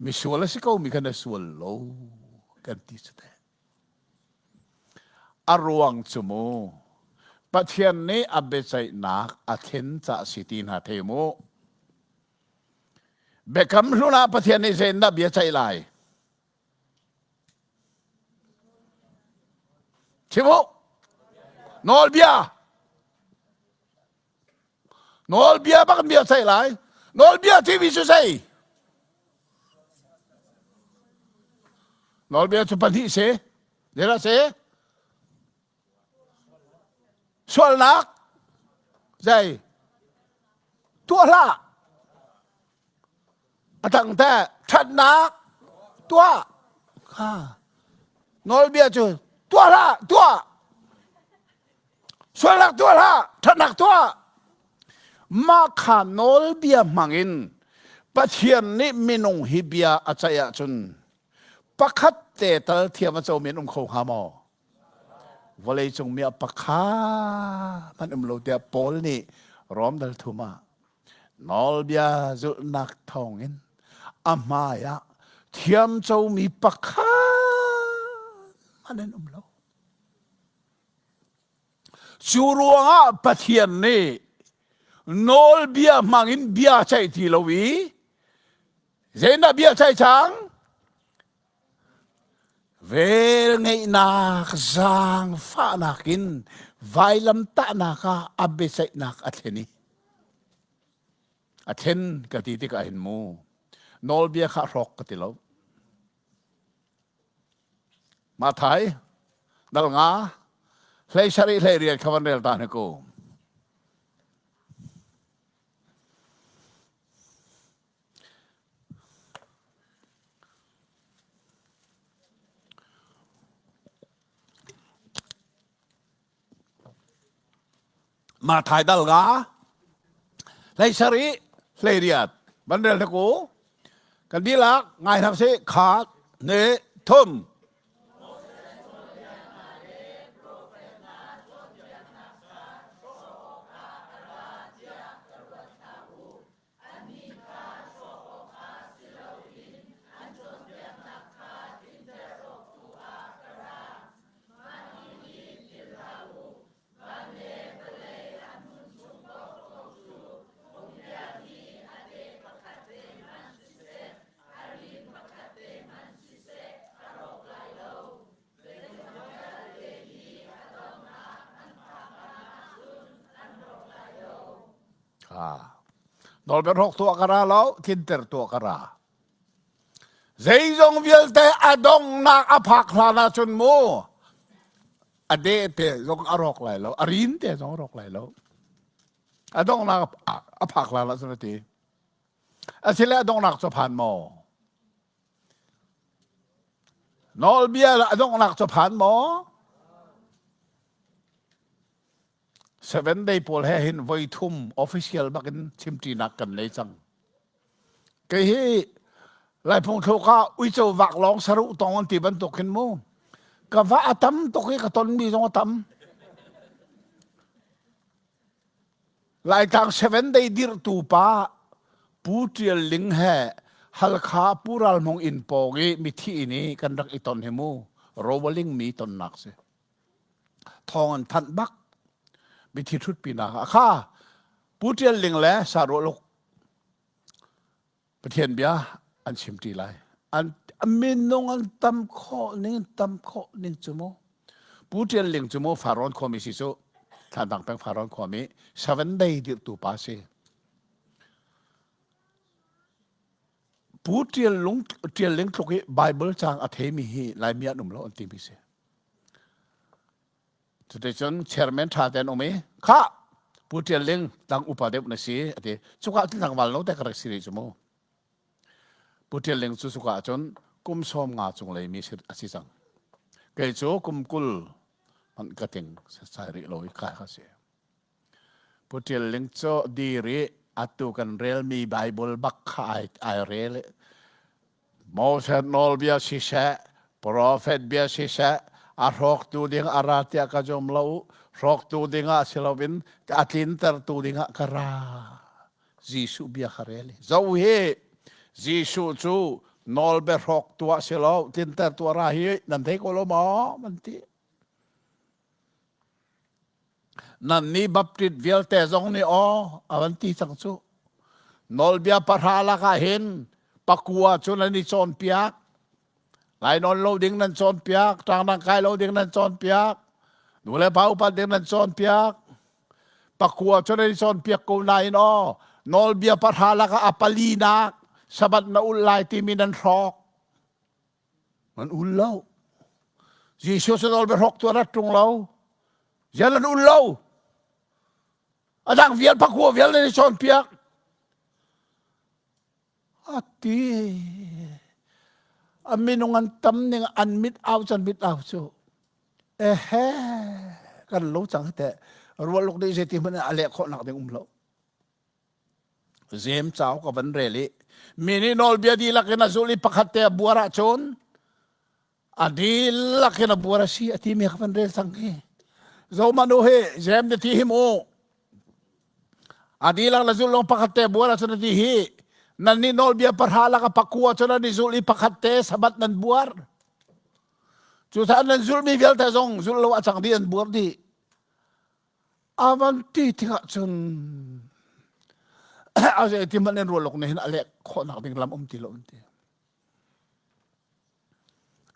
Misual a si ko mi kha na sual lo kan ti cu teh. A ruang cu mu Pathian nih a biaceihnak a thlen ca si ti hna thei mu. Biakam hlun ah Pathian nih zeitindah bia ceih lai? Chim u. Nawlbia. Nawlbia bak in bia ceih lai. Nawlbia timi cu zei? Nawlbia cu pahnih si. Zeidah si? Sualnak zei? Tuah hlah. A tang teh ṭhatnak tuah. Ha. Nawlbia cu tuah hlah, tuah. Sualnak tuah hlah, ṭhatnak tuah. Mah kha nawlbia hmangin Pathian nih minung hi bia a ceih ahcun pakhat te tal thiam a comi an um kho hnga maw? Vawleicung mi ah pakhat hmanh um lo tiah Paul nih Rom dal thum ah nawlbia zulhnak thawngin a hmai ah thiamcomi pakhat hmanh an um lo. Cu ruangah Pathian nih nawlbia hmangin bia ceih ti lo i Zeidah bia ceih cang? Velngeihnak zaangfahnak in vailamtahnak ah a biaceihnak a thlen i a thlen ka ti tikah hin mu nawlbia kha hrawk ka ti lo. Mathai dal nga hlei sarih hlei riat kha van rel ta hna ku. Mah thai dal ga hlei sarih hlei riat van rel hna ku. Kan dihlak ngai hna sih khat ne thum. Annih kha hrawh awkah si loin an cawnpiaknak kha tlinter awk tu ah ka ra. Mah ni hi philh hlah u, van le vawlei a hmun chung paohpaoh cu phungbia hi a deh pakhat te hmanh siseh, a rin pakhat te hmanh siseh a rawk lai lo. Zeizong vialte hi a donghnak an phak hlan ahcun an rawk lai lo. Nawlbia hrawk tuah ka ra lo, tlinter tuah ka ra. Zeizong vialte a donghnak a phak hlan ahcun mu a de te zong a rawk lai lo, a rin te zong a rawk lai lo. A donghnak a phak hlan ahcun a ti. Asile a donghnak cu phan maw? Nawlbia a donghnak cu phan maw? Seven day pawl he hin voi thum official bakin chimṭinak kan nei cang. Kei hi Laiphung thluk ah uico vak lawng saruh tong an ti bantuk hin mu. Ka va a tam tuk i ka tonmi zong a tam. Laitlang seven day dirhtu pa Pu Ṭial Ling he Halkha Pu Ral Hmung inn pawng i mithi inn i kan rak i ton hi mu. Rowaling mi tonnak si. Thawng an thanh bak. Mithi ṭhutpinak ah kha Pu Ṭial Ling le Sarualuk Pathian bia an chimṭi lai. An minung an tam khawh ning tam khawh ning cu mu. Pu Ṭial Ling cu mu Farawn khuami si cu Thantlang peng Farawn khuami seven day dirhtu pa si. Pu Ṭial Lung Ṭial Ling tluk i Bible caang a theimi hi Laimi an um lo an timi si. Cuticun chairman ṭha tein um i khah Pu Ṭial Ling tang upa deuh na si a ti. Cuka ah tlangval no te ka rak si rih cu mu. Pu Ṭial Ling cu cuka ahcun kum 50 cung lei mi a si cang. Kei cu kum 20 hmanh ka tling sai rih lo i ka ka si. Pu Ṭial Ling cu dir i atu kan relmi Bible bak kha ai, ai rel i Moses nawlbia siseh, profet bia siseh, a hrawktu ding a ra tiah ka zum lo, hrawktu dingah si loin a tlintertu dingah ka ra. Jesuh bia kha rel i zo hi Jesuh cu nawlbia hrawktu ah si lo, tlintertu a ra hi nan thei ko lo maw? Man ti. Nannih Baptist vialte zong nih aw a van ti cang cu. Nawlbia pahra lakah hin pakua cu nan i cawnpiak. Lainawn lo ding nan cawnpiak, ṭangdang kai lo ding nan cawnpiak, nu le pa upat ding nan cawnpiak. Pakua cu nan i cawnpiak ko nain aw nawlbia pahra lakah a palinak Sabbath na ulh lai timi nan hrawk. Nan ul lo. Jesuh cu nawl biahrawk tu a rat ṭung lo. Zian nan ul lo. A dang vial pakua vial nan i cawnpiak. A ti. A minung an tam ning an mit au can mit au cu. Ehe kan lo cang te rualuk nih zeiti hmanh a leh khawh nak ding um lo. Zem cau ka van rel i mi nih nawlbia dihlak in a zulh i pakhat te a buar ahcun a dihlak in a buar a si a timi ka van rel cang hi. Zohmanh u hi Zem na ti hi mu. A dihlak na zulh lawng pakhat te buar ahcun a ti hi. Nan nih nawlbia pahra lak a pakua cun an i zulh i pakhat te sabat nan buar. Cucaah nan zulhmi vialte zong zulh lo a cang dih an buar dih. A van ti tikah cun a zei ti hmanh in rualok nih hin a leh khawhnak ding lam um ti lo an ti.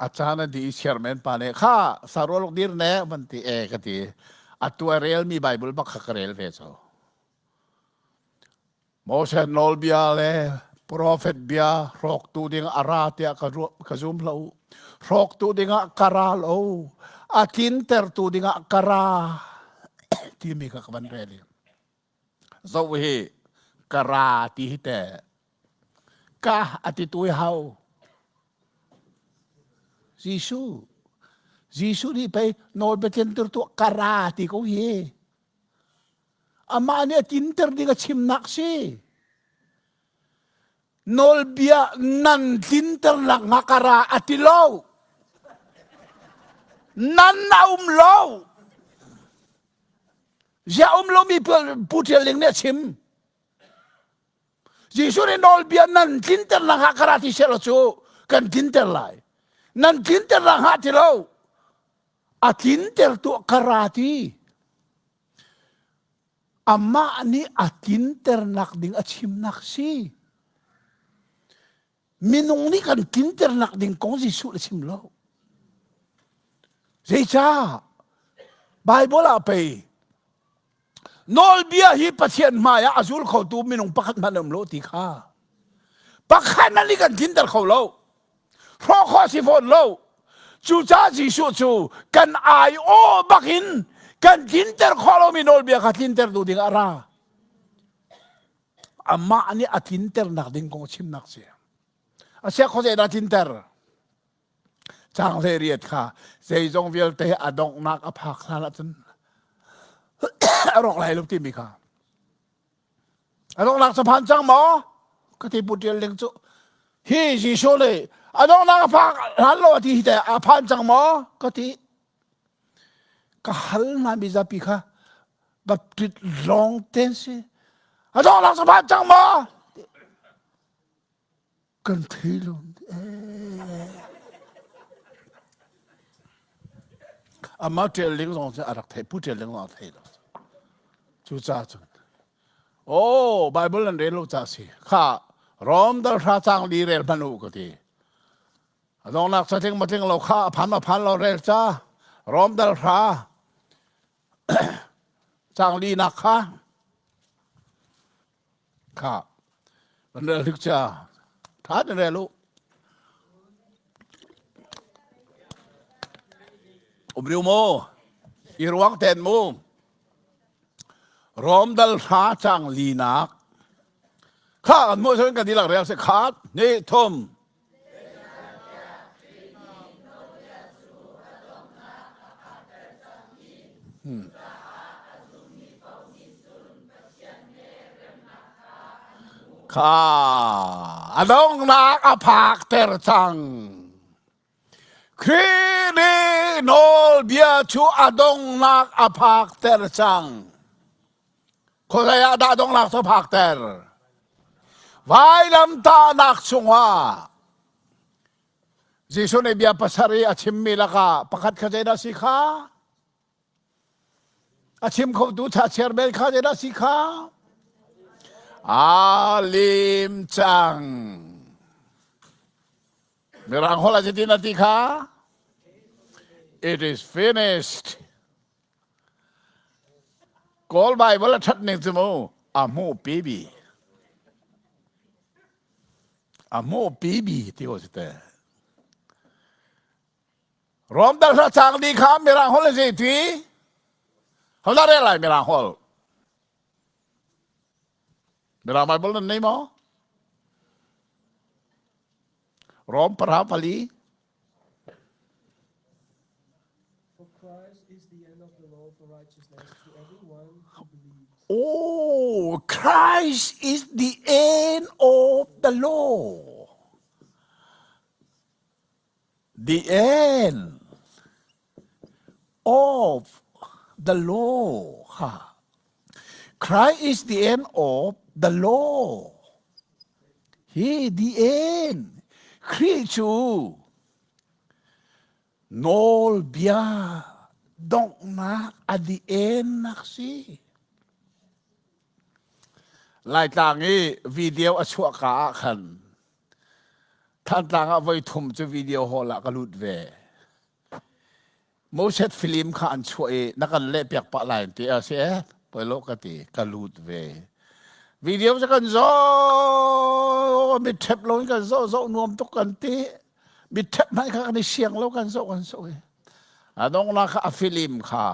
A caan a di i chairman pa nih kha sarualok dir ne van ti e ka ti. Atu a relmi Bible bak kha ka rel ve co. Moses nawlbia le profet bia hrawktu ding a ra tiah ka, ka zum hlah u. Hrawktu dingah ka ra lo, a tlintertu dingah ka ra timi kha ka van rel i. Zoh hi ka ra ti hi te ka a ti tu i hau. Jesuh Jesuh nih pei nawlbia tlinter tu ka ra ti ko hi. Amah nih a tinter ding a chimnak si. Nawlbia nan tlinter nakhnga ka ra a ti lo. Nan a um lo. Ziah um lomi Pu Ṭial Ling nih a chim. Jesuh nih nawlbia nan tlinter nakhnga ka ra ti seh law cu kan tlinter lai. Nan tlinter nakhnga ti lo. A tlinter tuah ka ra ti. Amah nih a tlinternak ding a chimnak si. Minung nih kan tlinternak ding kong Jesuh a chim lo. Zeicah? Bible ah pei nawlbia hi Pathian hmai ah a zul khotu minung pakhat hmanh um lo ti kha. Pakhat hmanh nih kan tlinter kho lo. Hrawh khawh si fawn lo. Cucaah Jesuh cu kan ai-aw bak in kan tlinter khawh lomi nawlbia kha tlinter tu ding ah a ra. Amah nih a tlinternak ding kong chimnak si. A sia khuazei dah tlinter? Caang 18 kha zeizong vialte a donghnak a phak hlan ahcun a rawk lai lo timi kha. A donghnak cu phan cang maw? Ka ti pu ṭial ding cu. Hi Jesuh nih a donghnak a phak hlan lo a ti hi teh a phan cang maw? Ka ti. Ka hal hna mizapi kha baptist lawng te si. A donghnak cu phan cang maw? Kan thei lo. Amah ṭial ding zong cu a rak thei, pu ṭial ding zong a thei lo. Cucaah cun, oh, Bible an rel lo ca si. Kha, Rom dal hra cang li rel hmanh u ka ti. A donghnak ca tling ma tling lo kha a phan ma phan lo rel ca. Rom dal hra cang li nak kha Kha kan rel hrik cha. Tha na rel u. Um riu mu. I ruang ten mu. Rom dal hra chang linak. Kha kan mu sun kan dilak rel se khat ni thum. Kha a donghnak a phakter cang. Khrih nih nawlbia cu a donghnak a phakter cang. Khuazei ah dah donghnak cu phakter? Vailamtahnak chungah Jesuh nih bia pasarih a chimmi lakah pakhat kha zeidah si kha? A chim khotu thachiar bel kha zeidah si kha? Aa lim cang. Mirang holh ah zeitin a ti kha? It is finished. Kawl Bible a ṭhat ning cu mu a hmuh pi bi. A hmuh pi bi ti ko si te. Rom dal hla cang di kha Mirang holh zei ti? Hola rel lai Mirang holh. Mirang Bible nan nei maw? Rom para pali. For Christ is the end of the law for righteousness to everyone who believes. Oh, Christ is the end of the law. The end of the law. Ha. Christ is the end of the law. Hi the end. Khrih cu nawlbia donghnak a the end nak si. Laitlang i video a chuah ka ah khan Thantlang ah voi thum cu video hall ah ka lut ve. Moses film kha an chuah i na kan leh piak pah lai ti a si eh poi lo ka ti ka lut ve. Video cu kan zoh mit ṭhep lo in kan zoh zoh nuam tuk kan ti. Mit ṭhep hmanh kha kan i siang lo kan zoh kan zoh i. A donghnak kha a film kha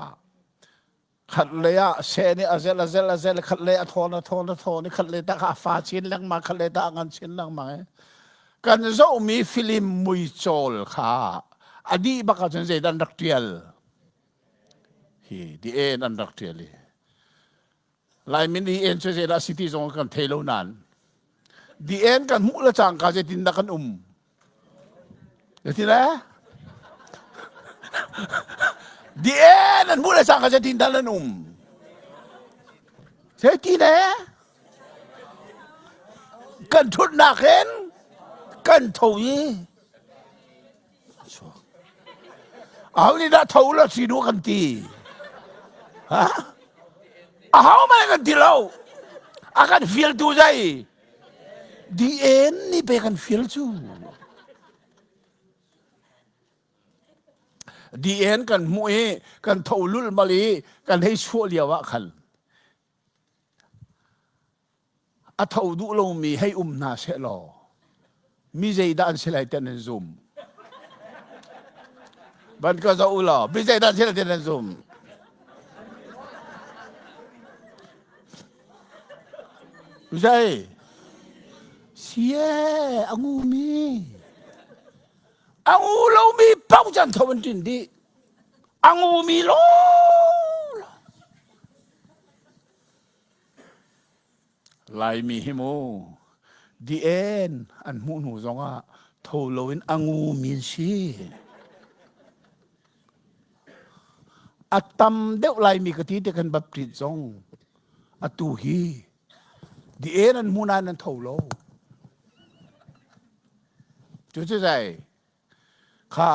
khat lei ah seh nih a zel a zel a zel khat lei a thawn a thawn a thawn i khat lei tak a fa chin lengmang khat lei tak a ngan chin lengmang i kan zohmi film muicawl kha a dih bak ahcun zeidah an rak ṭial hi the end an rak ṭial i Laimin hi en cu zeidah si ti zong kan thei lo nain. The end kan hmuh le cangka zeitindah kan um? Zeitin eh? The end an hmuh le cangka zeitindah nan um? Zeitin eh? Kan ṭhutnak in kan tho i Aho nih dah tho la si nu kan ti? Ha? Aho mah kan ti lo. A kan fial tu zai. Di en ni pe kan fial cu. Di en kan hmuh i kan tho lul mal i kan hei suah lio ah khan A tho duh lomi hei um hna sehlaw mi zeidah an si lai ti nan zum. Van ka zoh u law mi zeidah an si lai ti nan zum. Zei? Sie a ngumi. A ngu lomi paoh can tho an ṭin dih. A ngumi law. Laimi hi mu the end an hmuh hnu zongah tho loin a ngumi an si. A tam deuh Laimi ka ti te kan baptist zong atu hi the end an hmu nain an tho lo. Cu cu zei kha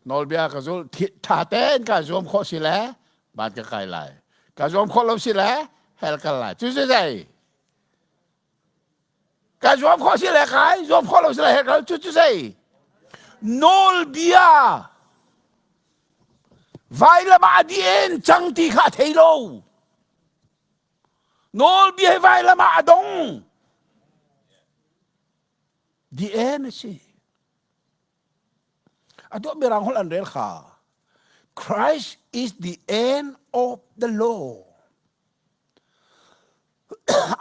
nawlbia ka zul ṭha tein ka zuam khawh si le van ka kai lai ka zuam khawh lo si le hell kal lai cu cu zei ka zuam khawh si le kai zuam khawh lo si le hell kal cu cu zei nawlbia vailam ah a dien cang ti kha a thei lo nawlbia hi vailam ah a dong The end a si. Atu mirang holh an rel kha. Christ is the end of the law.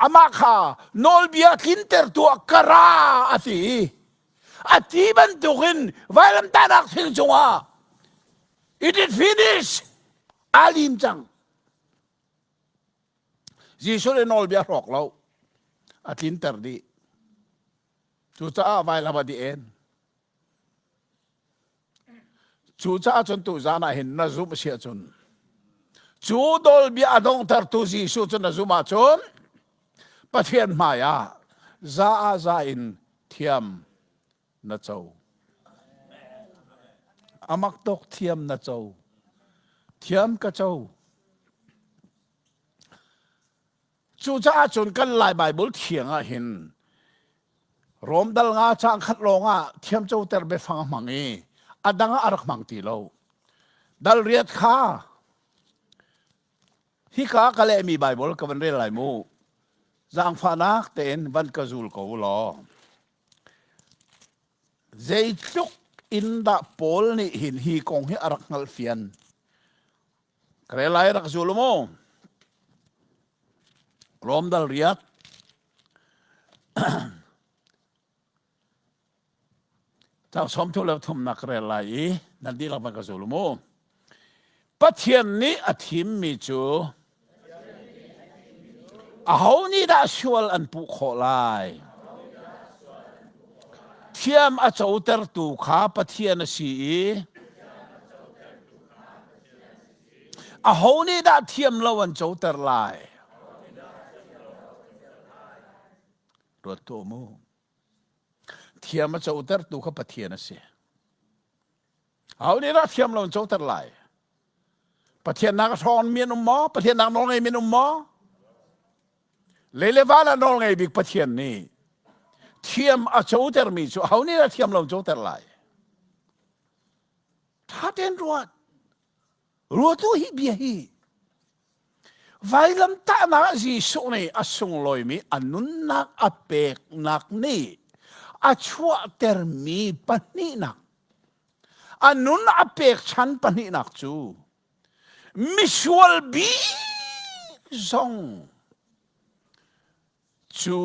Amah kha nawlbia tlinter tuah kara a ti. A ti bantukin vailamtahnak thing cungah it is finished. Aa lim cang. Jesuh nih nawlbia hrawk lo a tlinter dih. Cucaah vailam a dih en. Cucaah cun tuzaan ah hin na zumh si ahcun cu nawlbia a donghtertu Jesuh cu na zumh ahcun Pathian hmai ah za ah za in thiam na co. Amak tuk thiam na co. Thiam ka co. Cucaah cun kan Lai Baibal thiang ah hin Rom dal nga caang khat lawng ah thiamcoter biafang a hmang i a dang ah a rak hmang ti lo. Dal riat kha hika ka lehmi Baibal ka van rel lai mu. Zaangfahnak tein van ka zul ko law. Zeitluk in dah Paul nih hin hi kong hi a rak hngalhfian. Ka rel lai rak zul mu. Rom dal riat. Cang som thu le thumnak ka rel lai i nan dihlak van ka zul mu. Pathian nih a thimmi cu aho nih dah sual an puh khawh lai? Thiam a cotertu kha Pathian a si i aho nih dah thiam lo an coter lai? Ruat tuah mu. Thiam a cotertu kha Pathian a si. Aho nih dah thiam lo in coter lai? Pathian nak a hrawn mi an um maw? Pathian nak nawl ngei mi an um maw? Lei le van ah nawl ngei bik Pathian nih thiam a coter mi cu aho nih dah thiam lo in coter lai? Tha tein ruat. Ruatu hi bia hi vailamtahnak ah Jesuh nih a sunglawimi a nunnak a peknak nih a chuahtermi pahnihnak a nun a pekchan pahnihnak cu misual bik zong cu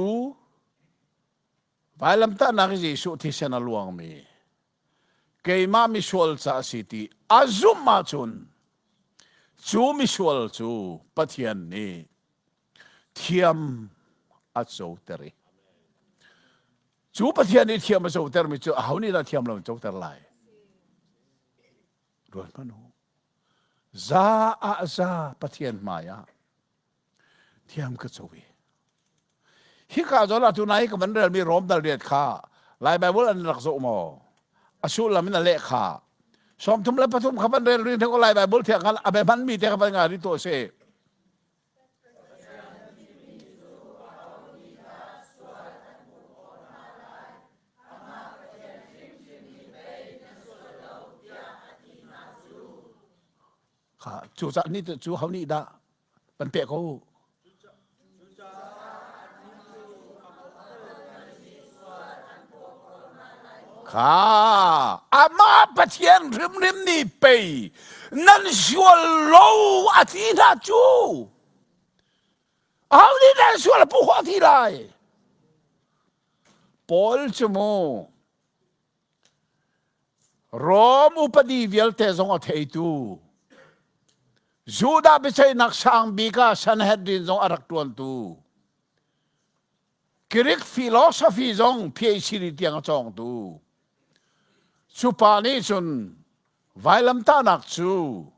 vailamtahnak i Jesuh thisen a luangmi keimah misual ca a si ti a zumh ahcun cu misual cu Pathian nih thiam a coter i. Cu Pathian nih thiam a cotermi cu aho nih dah thiam lo in coter lai? Ruat hmanh u. Za ah za Pathian hmai ah thiam ka co i. Hika zawn ah tunai ka van relmi Rom dal riat kha Lai Bible an rak zoh maw? A sullam in a leh kha. 33 kha van rel rin ko Lai Bible thiang khan a be hmanmi te kha van ngai ri tuah si. Kha cu cah ni cu ho nih dah pan pek ko? Kha amah Pathian hrimhrim nih pei nan sual lo a ti hna cu. Aho nih nan sual a pu khawh ti lai? Paul cu mu Rom upadi vialte zong a theitu Judah biaceihnak sang bik ah Sanhedrin zong a rak ṭuantu Greek philosophy zong PhD tiang a cawngtu cu pa nih cun vailamtahnak cu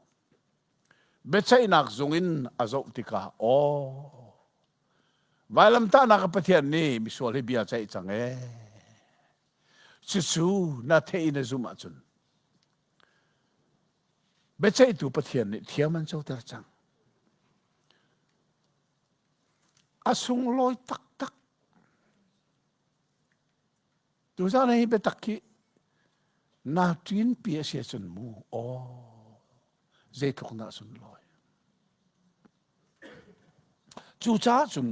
biaceihnak zung in a zoh tikah aw vailamtahnak a Pathian nih misual hi bia ceih cang ee cucu na theih in na zumh ahcun biaceihtu Pathian nih thiam an coter cang. A sunglawi taktak. Tuzaan hi biatak hi naa ṭinpi a si ahcun mu aw zeitluk dah sunlawi. Cucaah cun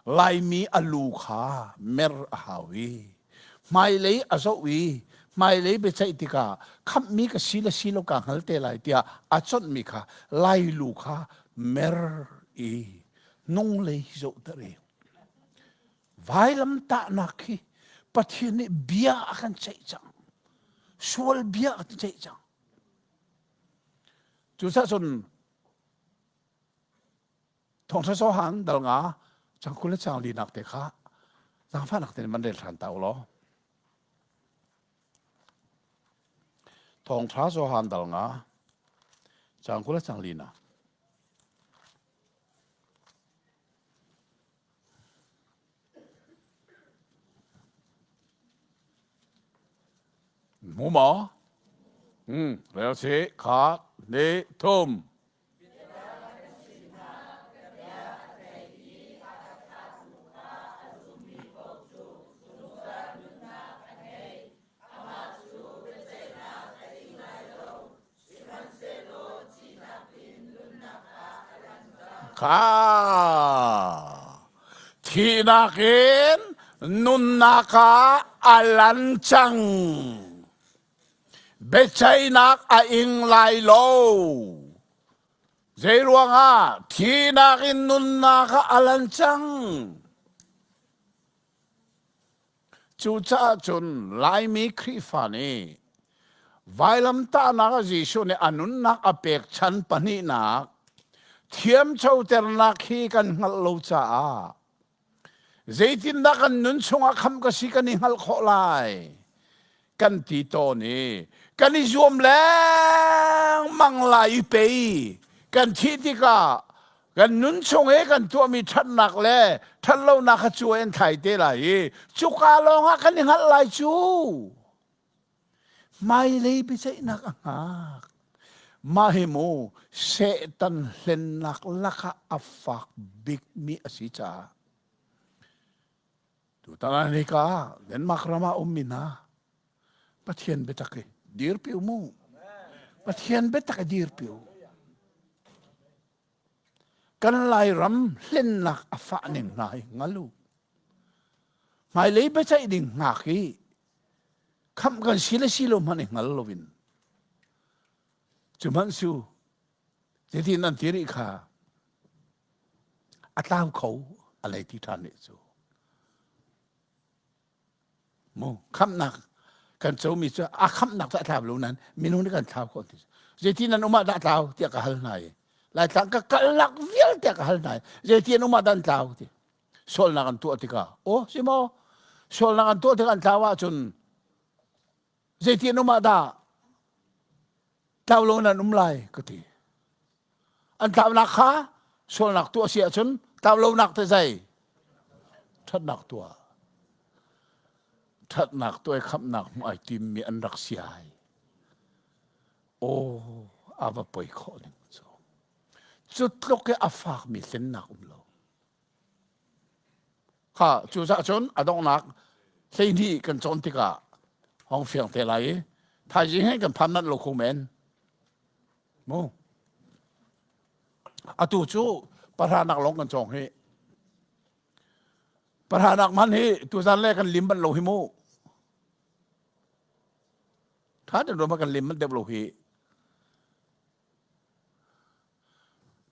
Laimi a lu kha mer a hau i hmailei a zoh i hmailei biaceih tikah khamhmi ka si le si lo kaa hngal te lai tiah a chonhmi kha Lai lu kha mer i hnunglei zohter i vailamtahnak hi Pathian nih bia a kan ceih cang. Sual bia a kan ceih cang. Cucaah cun Thawngṭha Johan dal nga cang 20 le cang linak te kha zaangfahnak tein van rel ṭhan ta u law. Thawngṭha Johan dal nga cang 20 le cang linak. Hmu maw? Hmm, rel si kha ni thum. Kha thihnak in nunnak ah a lan cang. Biaceihnak a ing lai lo. Zeiruangah thihnak in nunnak ah a lan cang. Cucaah cun Laimi Khrihfa nih vailamtahnak ah Jesuh nih a nunnak a pekchan pahnihnak thiamcoternak hi kan hngalh lo caah zeitindah kan nun chungah khamh ka si kan i hngalh khawh lai kan ti tawn i kan i zuam lengmang lai i pei kan thih tikah kan nun chung i kan tuahmi ṭhatnak le ṭhatlonak kha cu an thai te lai i cuka lawngah kan i hngalh lai cu hmailei biaceihnak a hngak mah hi mu Satan hlennak lakah a fak bikmi a si caah tutan ah hika Denmark ram ah ummi hna Pathian biatak i dirpi u mu Pathian biatak i dirpi u Kan Lairam hlennak a fah ning hna hi hngal u. Hmailei biaceih ding hngak hi khamh kan si le si lo hmanh i hngal loin cu hmanh su zeitin an ti rih kha a tlau kho a lei ti ṭhan rih cu. Mu khamhnak kan comi cu a khamhnak cu a tlau lo nain minung nih kan thlau khawh ti zeitin an um ah dah tlau tiah ka hal hna i Laitlang ka kalnak vialte ka hal hna i zeitin an um ah dah an tlau ti sualnak an tuah tikah aw si maw? Sualnak an tuah tik an tlau ahcun zeiti an um ah dah tlau lo in an um lai ka ti. An tlaunak kha sualnak tuah si ahcun tlau lonak te zei? Ṭhatnak tuah. Ṭhatnak tuah i khamhnak hmuh ai timmi an rak si ai. Aw, a va poi khawh ning cu. Cu tluk i a fakmi hlennak um lo. Kha cucaah cun a donghnak 12 kan cawn tikah hong fiang te lai i thaizing he kan phan nanh lo kho men. Mu. Atu cu pahranak lawng kan cawng hi. Pahranak man hi tuzan le kan lim ban lo hi mu. Tha ten ruam kan lim man deuh lo hi.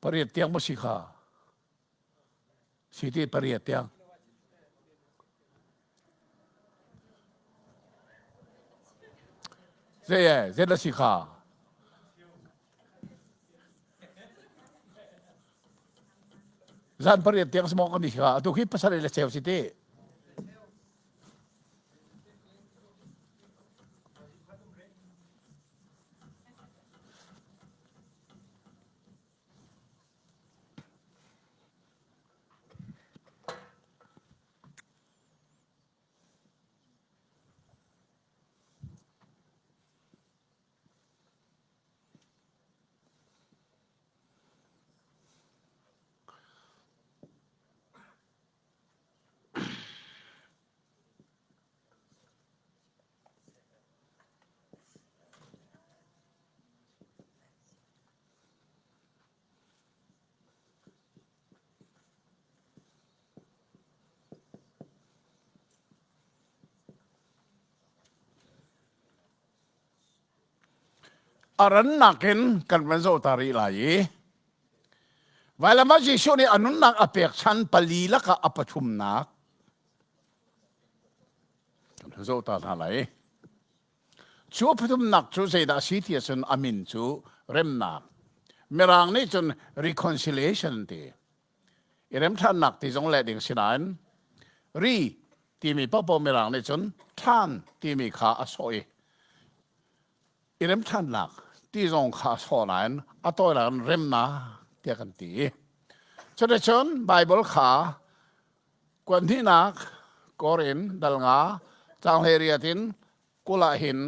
Pariat tiang maw si kha? Si ti pariat tiang. Zei e, zei na si kha? Zan pariat tiang smaw kan i kha. Atu khi pasarih le cheu si ti. A rannak in kan van zoh ta rih lai i vailam ah Jesuh nih a nunnak a pekchan pali lakah a pathumnak kan zoh ta hna lai. Cu a pathumnak cu zeidah a si ti ahcun a min cu remnak. Mirang nih cun reconciliation ti. I remṭhannak ti zong leh ding si nain ri timi paohpaoh Mirang nih cun ṭhan timi kha a sawh i i remṭhannak ti zong kha a sawh nain a tawinak in remnak tiah kan ti. Cuticun Baibal kha kuat hnihnak Korin dal nga caang 18 in 20 ah hin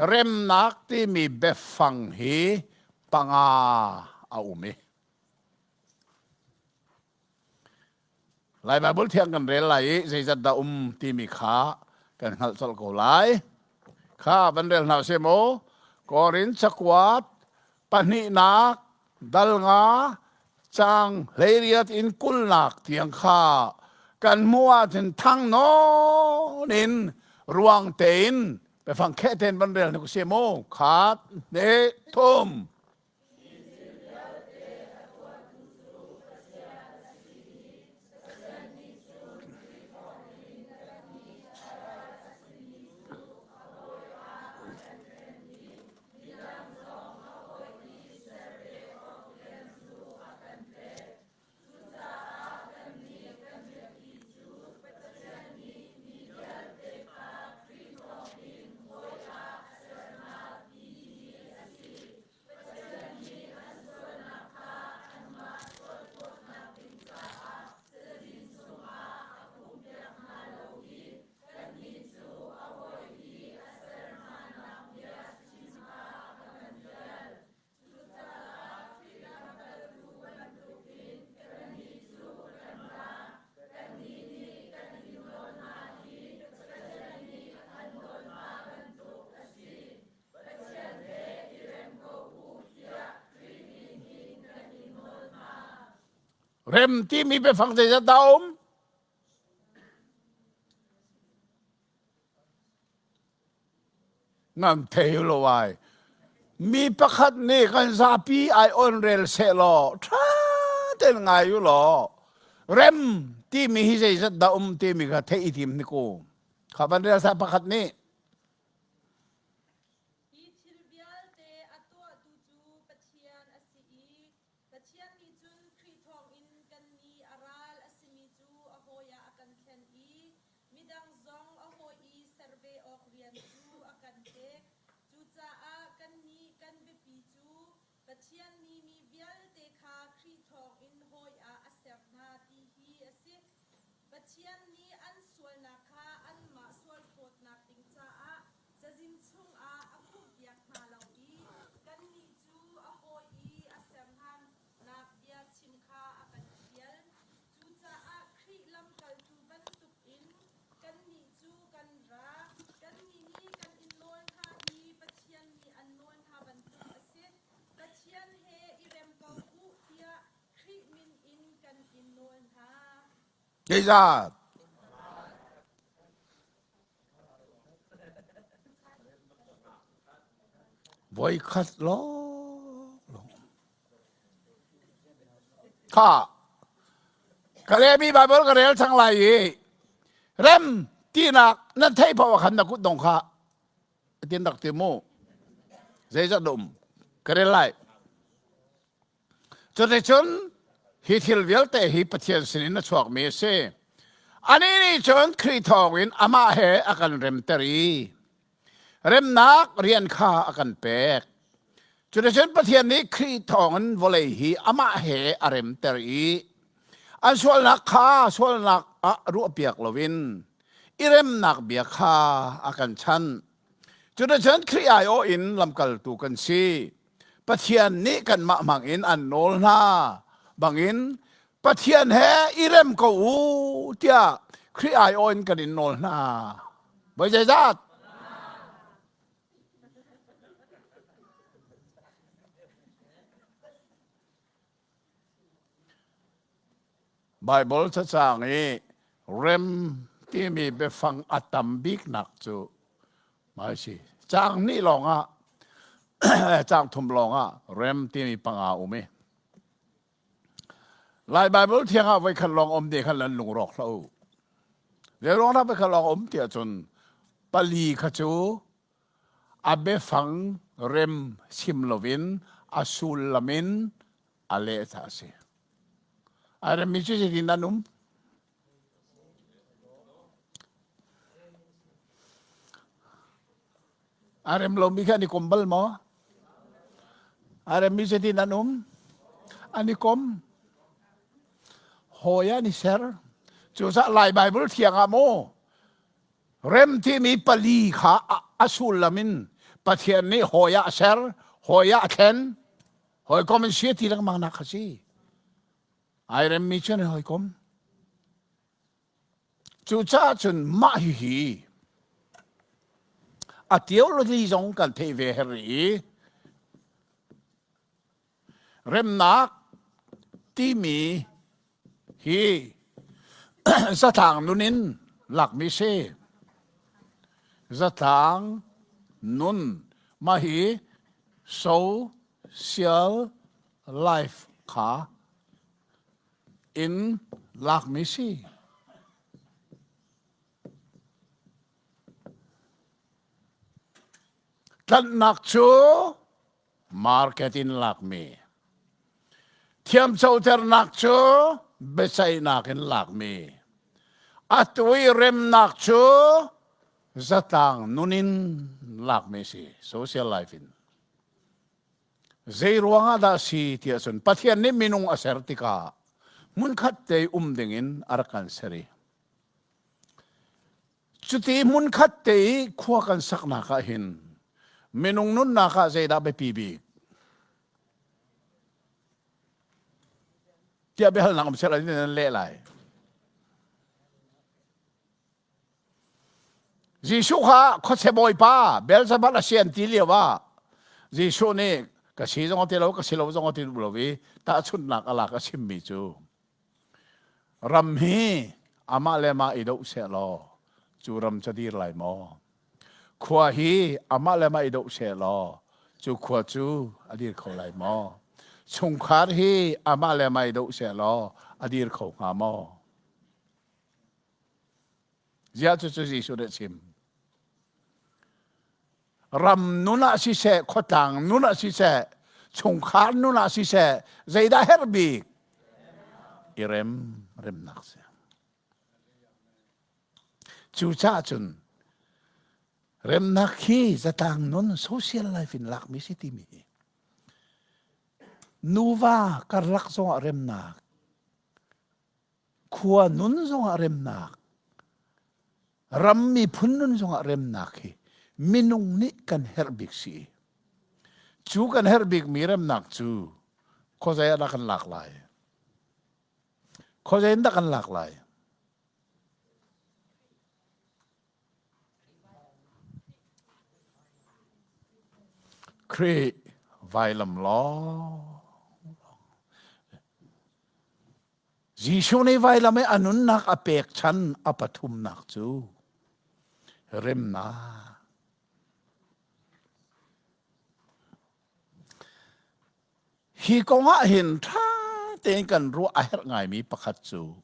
remnak timi biafang hi panga a um i Lai Baibal thiang kan rel lai i zeizat dah um timi kha kan hngalh colh ko lai. Kha van rel hna seh mu. Korin cakuat pahnihnak dal nga caang 18 in 20nak tiang kha kan hmuh ahcun thang nawn in ruang tein biafang kheh tein van rel hna seh mu. Khat, hnih, thum. Rem timi biafang zeizat dah um? Nan thei lo ai. Mi pakhat nih kan zapi ai on rel seh law ṭha tein ngai u law rem timi hi zeizat dah um timi kha theih i tim hnik u. Kha van rel sa pakhat nih. Hi thil vialte a tuahtu cu Pathian a si i Pathian nih cun Khrih thawngin kannih a ral a simi cu a hawi ah a kan thlen i midang zong. Pathian nih mi vialte kha Khrih thawngin hawi ah a ser hna ti hi a si. Pathian nih an sualnak kha anmah sualphawtnak ding caah cazin chungah a khuhpiak hna lo i kannih cu a hawi i a ser hnanak bia chim kha a kan fial. Cucaah Khrih lamkaltu bantukin kannih cu kan ra. Kannih nih kan in nawl hna hi Pathian nih an nawl hna bantuk a si. Pathian he i rem ko u tiah Khrih min in kan in nawl hna. Zeizat? Voikhat lawng. Kha ka lehmi Bible ka rel cang lai i rem tinak nan theih paoh ah khan na kut dong kha tin rak ti mu zeizat um ka rel lai Cuticun hi thil vialte hi Pathian sinin a chuakmi a si. Anih nih cun Khrih thawngin amah he a kan remter i remnak rian kha a kan pek. Cuticun Pathian nih Khrih thawngin vawlei hi amah he a remter i an sualnak kha sualnak ah ruahpiak loin i remnak bia kha a kan chanh. Cuticun Khrih aiawh in lamkaltu kan si. Pathian nih kanmah hmang in an nawl hna bangin Pathian he i rem ko u tiah Khrih aiawh in kan in nawl hna. Voi zeizat? Baibal cacang i rem timi biafang a tam biknak cu mah si. Caang hnih lawngah caang thum lawngah rem timi panga um i Lai Baibal thiang ah voikhat lawng um te khan lan lungrawk hlah u. Zei ruang dah voikhat lawng um tiah cun pali kha cu a biafang rem chim loin a sullam in a leh ca a si. A remmi cu zeitin an um? A rem lomi kha an i kom bal maw? A remmi zeitin an um? An i kom. Hawi an i ser. Cucaah Lai Baibal thiang ah maw Rem timi pali kha a sullam in Pathian nih hawi ah a ser, hawi ah a thlen, hawikom in si ti lengmang nak kha si. Ai remmi cu an hawikom. Cucaah cun mah hihi a theology zong kan theih ve her i Remnak timi hi zatlang nun in lakmi si. Zatlang nun mah hi social life kha in lakmi si. Tlanhnak cu market in lakmi thiamcoternak cu biaceihnak in lakmi atu i remnak cu zatlang nun in lakmi si social life in zei ruangah dah si tiah cun Pathian nih minung a ser tikah hmunkhat te um dingin a rak kan ser i Cuti hmunkhat te i khua kan saknak ah hin minung nunnak ah zeidah biapi bik? Tiah biahalnak um seh nan leh lai. Jesuh kha khuachia bawipa Beelzebul a si an ti lio ah Jesuh nih ka si zong a ti lo ka si lo zong a ti duh lo i tahchunhnak a lak a chimmi cu Ram hi amah le amah i doh seh law cu ram cu dir lai maw? Khua hi amah le amah i doh seh law cu khua cu a dir kho lai maw? Chungkhar hi amah le amah i doh seh law a dir kho hnga maw? Ziah cucu Jesuh nih a chim. Ram nun ah siseh, khuatlang nun ah siseh, chungkhar nun ah siseh, zeidah herh bik? I rem, remnak si. Cucaah cun remnak hi zatlang nun social life in lakmi si timi hi. Nuva karlak zongah remnak, khua nun zongah remnak, ram miphun nun zongah remnak hi minung nih kan herh bik si. Cu kan herh bikmi remnak cu khuazei ah dah kan lak lai? Khuazei in dah kan lak lai? Khrih vailam lawng. Jesuh nih vailam i a nunnak a pek chan a pathumnak cu remnak. Hi kong ah hin ṭha tein kan ruah a herh ngaimi pakhat cu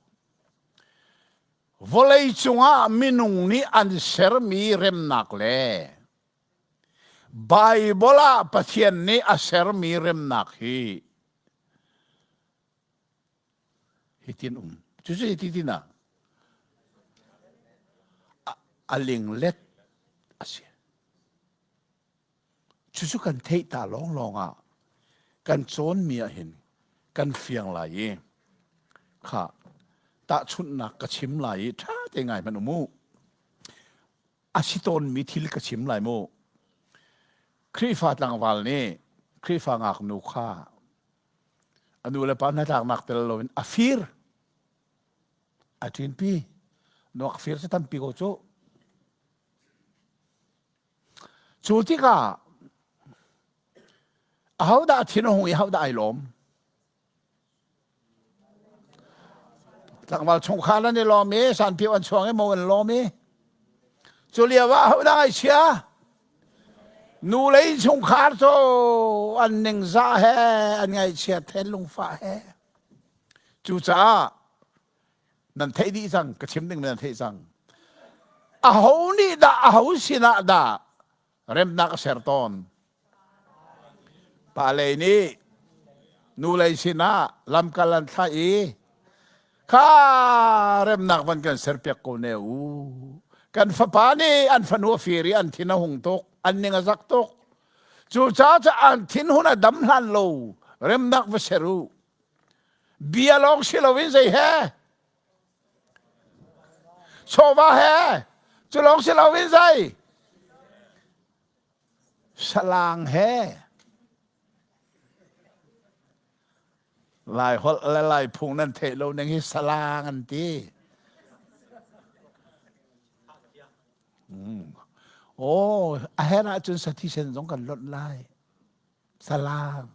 vawlei cungah minung nih an sermi remnak le Baibal ah Pathian nih a sermi remnak hi hitin um. Cucu hitin ah a linglet a si. Cucu kan theih ta lawnglawng ah kan cawnmi ah hin kan fiang lai i kha tahchunhnak ka chim lai i ṭha te ngai hmanh um u. A si tawnmi thil ka chim lai mu. Khrihfa tlangval nih Khrihfa ngaknu kha a nu le pa hnatlaknak tel loin a fir. A ṭinpi. Nuak fir cu tampi ko cu. Cu tikah ahodah thin a hung i ahodah ai lawm? Tlangval chungkhar an i lawm i sanpio an chuang i mo an lawm i cu lio ah ahodah ngaihchia? Nu le innchungkhar cu an ningzah he an ngaihchiat he lungfah he. Cucaah nan theih dih cang ka chim ding nan theih cang aho nih dah aho sinah dah remnak a ser tawn pa lei nih nu lei sinah lamkal an thlah i kha remnak van kan serpiak ko ne u kan fapa nih an fanu a fir i an thin a hung tuk an ning a zak tuk cucaah an thin hun a dam hlan lo remnak va ser u Bia lawng si loin zei he? Chawva he? Cu lawng si loin zei? Salang he. Lai holh le lai phung nan theih lo ning hi salang an ti. Mm. Oh, a her ahcun sathi sen zong kan lonh lai. Salang.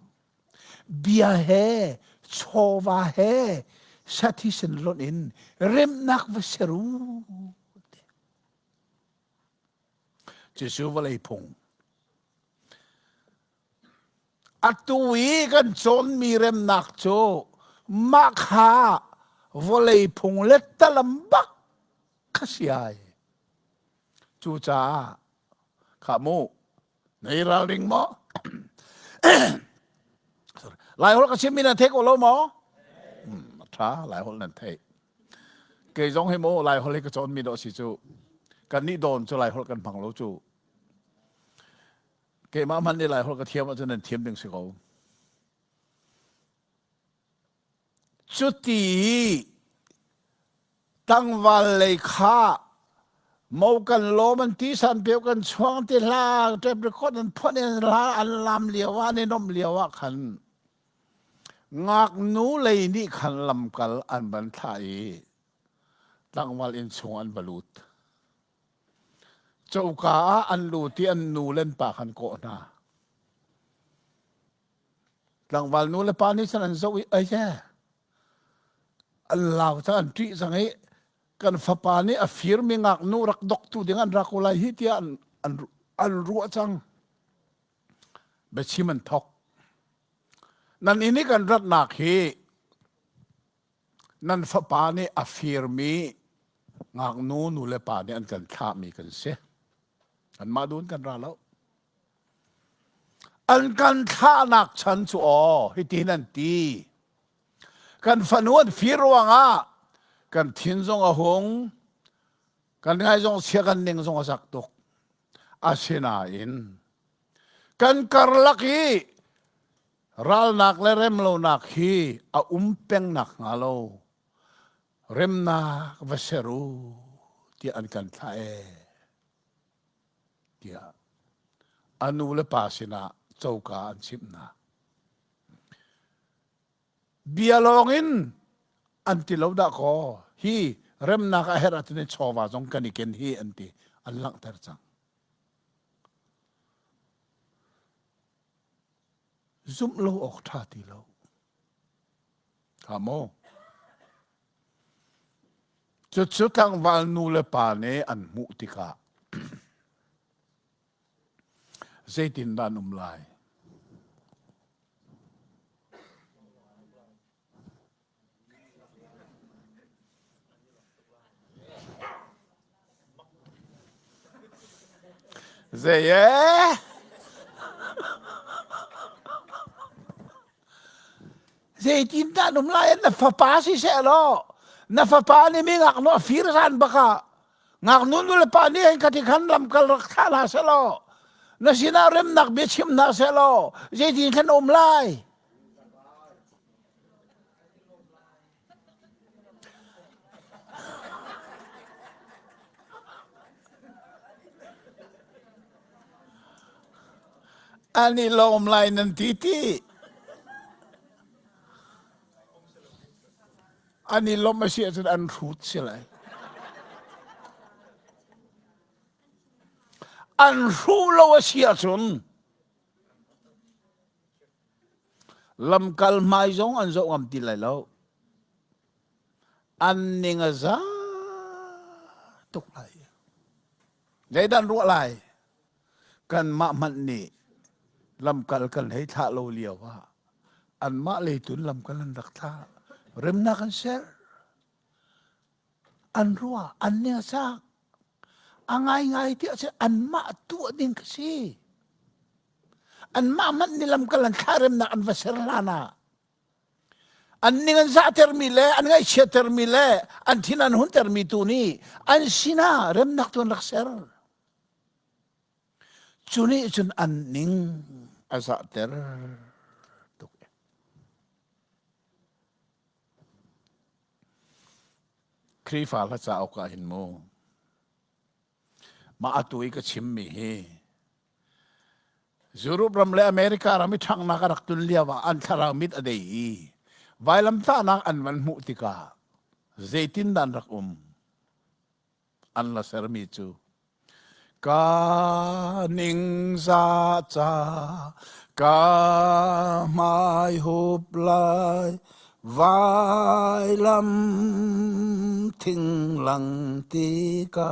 Bia he chawva he sathisen lonh in remnak va ser u. Jesuh vawlei phung. Atu i kan cawnmi remnak cu mah kha vawlei phung le talam bak kha si ai. Cucaah kha mu Na i ralring maw? Laiholh ka chimmi nan thei ko lo maw? Hmm, a ṭha, Laiholh nan theih. Kei zong hi mu Laiholh hi ka cawnmi dawh si cu. Kan nih dawn cu Laiholh kan hmang lo cu. Keimah hmanh nih Laiholh ka thiam ahcun nan thiam ding si ko. Cuti tlangval lei kha mo kan lawm an ti san peu kan chuang ti hla tape record an phon in hla an lam lio ah an i nomh lio ah khan ngaknu lei nih khan lamkal an van thlah i tlangval inn chung an va lut coka ah an lut i an nu le an pa khan kawh hna Tlangval nu le pa nih cun an zoh i ai an lau cang an ṭih cang i kan fapa nih a firmi ngaknu rak doktu ding an ra ko lai hi tiah an, an, an ruah cang. Biachim an thok. Nan inn i kan ratnak hi nan fapa nih a firmi ngaknu nu le pa nih an kan thlahmi kan si. Anmah dun kan ra lo. An kan thlahnak chan cu aw hitin an ti. Kan fanu an fir ruangah kan thin zong a hung, kan ngai zong chia kan ning zong a zak tuk. Asinain kan karlak i Ralnak le remlonak hi a um peng nak hnga lo remnak va ser u tiah an kan thlah ee tiah a nu le pa sinah coka an chimh hna. Bia lawng in an ti lo dah kaw hi remnak a herh ahcun chawva zong kan i ken hi an ti an langhter cang. Zumh lo awk ṭha ti lo. Kha maw? Cucu tlangval nu le pa nih an hmuh tikah zeitindah an um lai? Zei ee? Zeitindah an um lai? Na fapa si seh law na fapa nih mi ngaknu a fir zan bak ah ngaknu nu le pa nih hin khati khan lamkal rak thlah hna seh law na sinah remnak bia chim hna seh law zeitin khan um lai? An i lawm lai nan ti ti. An i lawmh a si ahcun an hrut si lai. An hruh lo a si ahcun Lamkal hmai zong an zoh ngam ti lai lo. An ning a za tuk lai. Zeidah an ruah lai? Kanmah hmanh nih lamkal kan hei thlah lo lio ah anmah leitun lamkal an rak thlah. Remnak an ser. An ruah, an ning a sak. A ngaingai ti ahcun anmah tuah ding ka si. Anmah hmanh nih lamkal an thlah-remnak an va ser hlan ah an ning an zahtermi le an ngaihchiattermi le an thin an huntermi tu nih an sinah remnak tu an rak ser. Cu nih cun an ning a zahter tuk. Khrihfa hla cauk ah hin mu Mah atu i ka chimmi hi Europe ram le America ram i ṭhanghnak a rak tlun lio ah an thlarau mit a dei i vailamtahnak an van hmuh tikah zeitindah an rak um? An la sermi cu ka ningzah ca ka hmai hup lai Vailam thinglang ti ka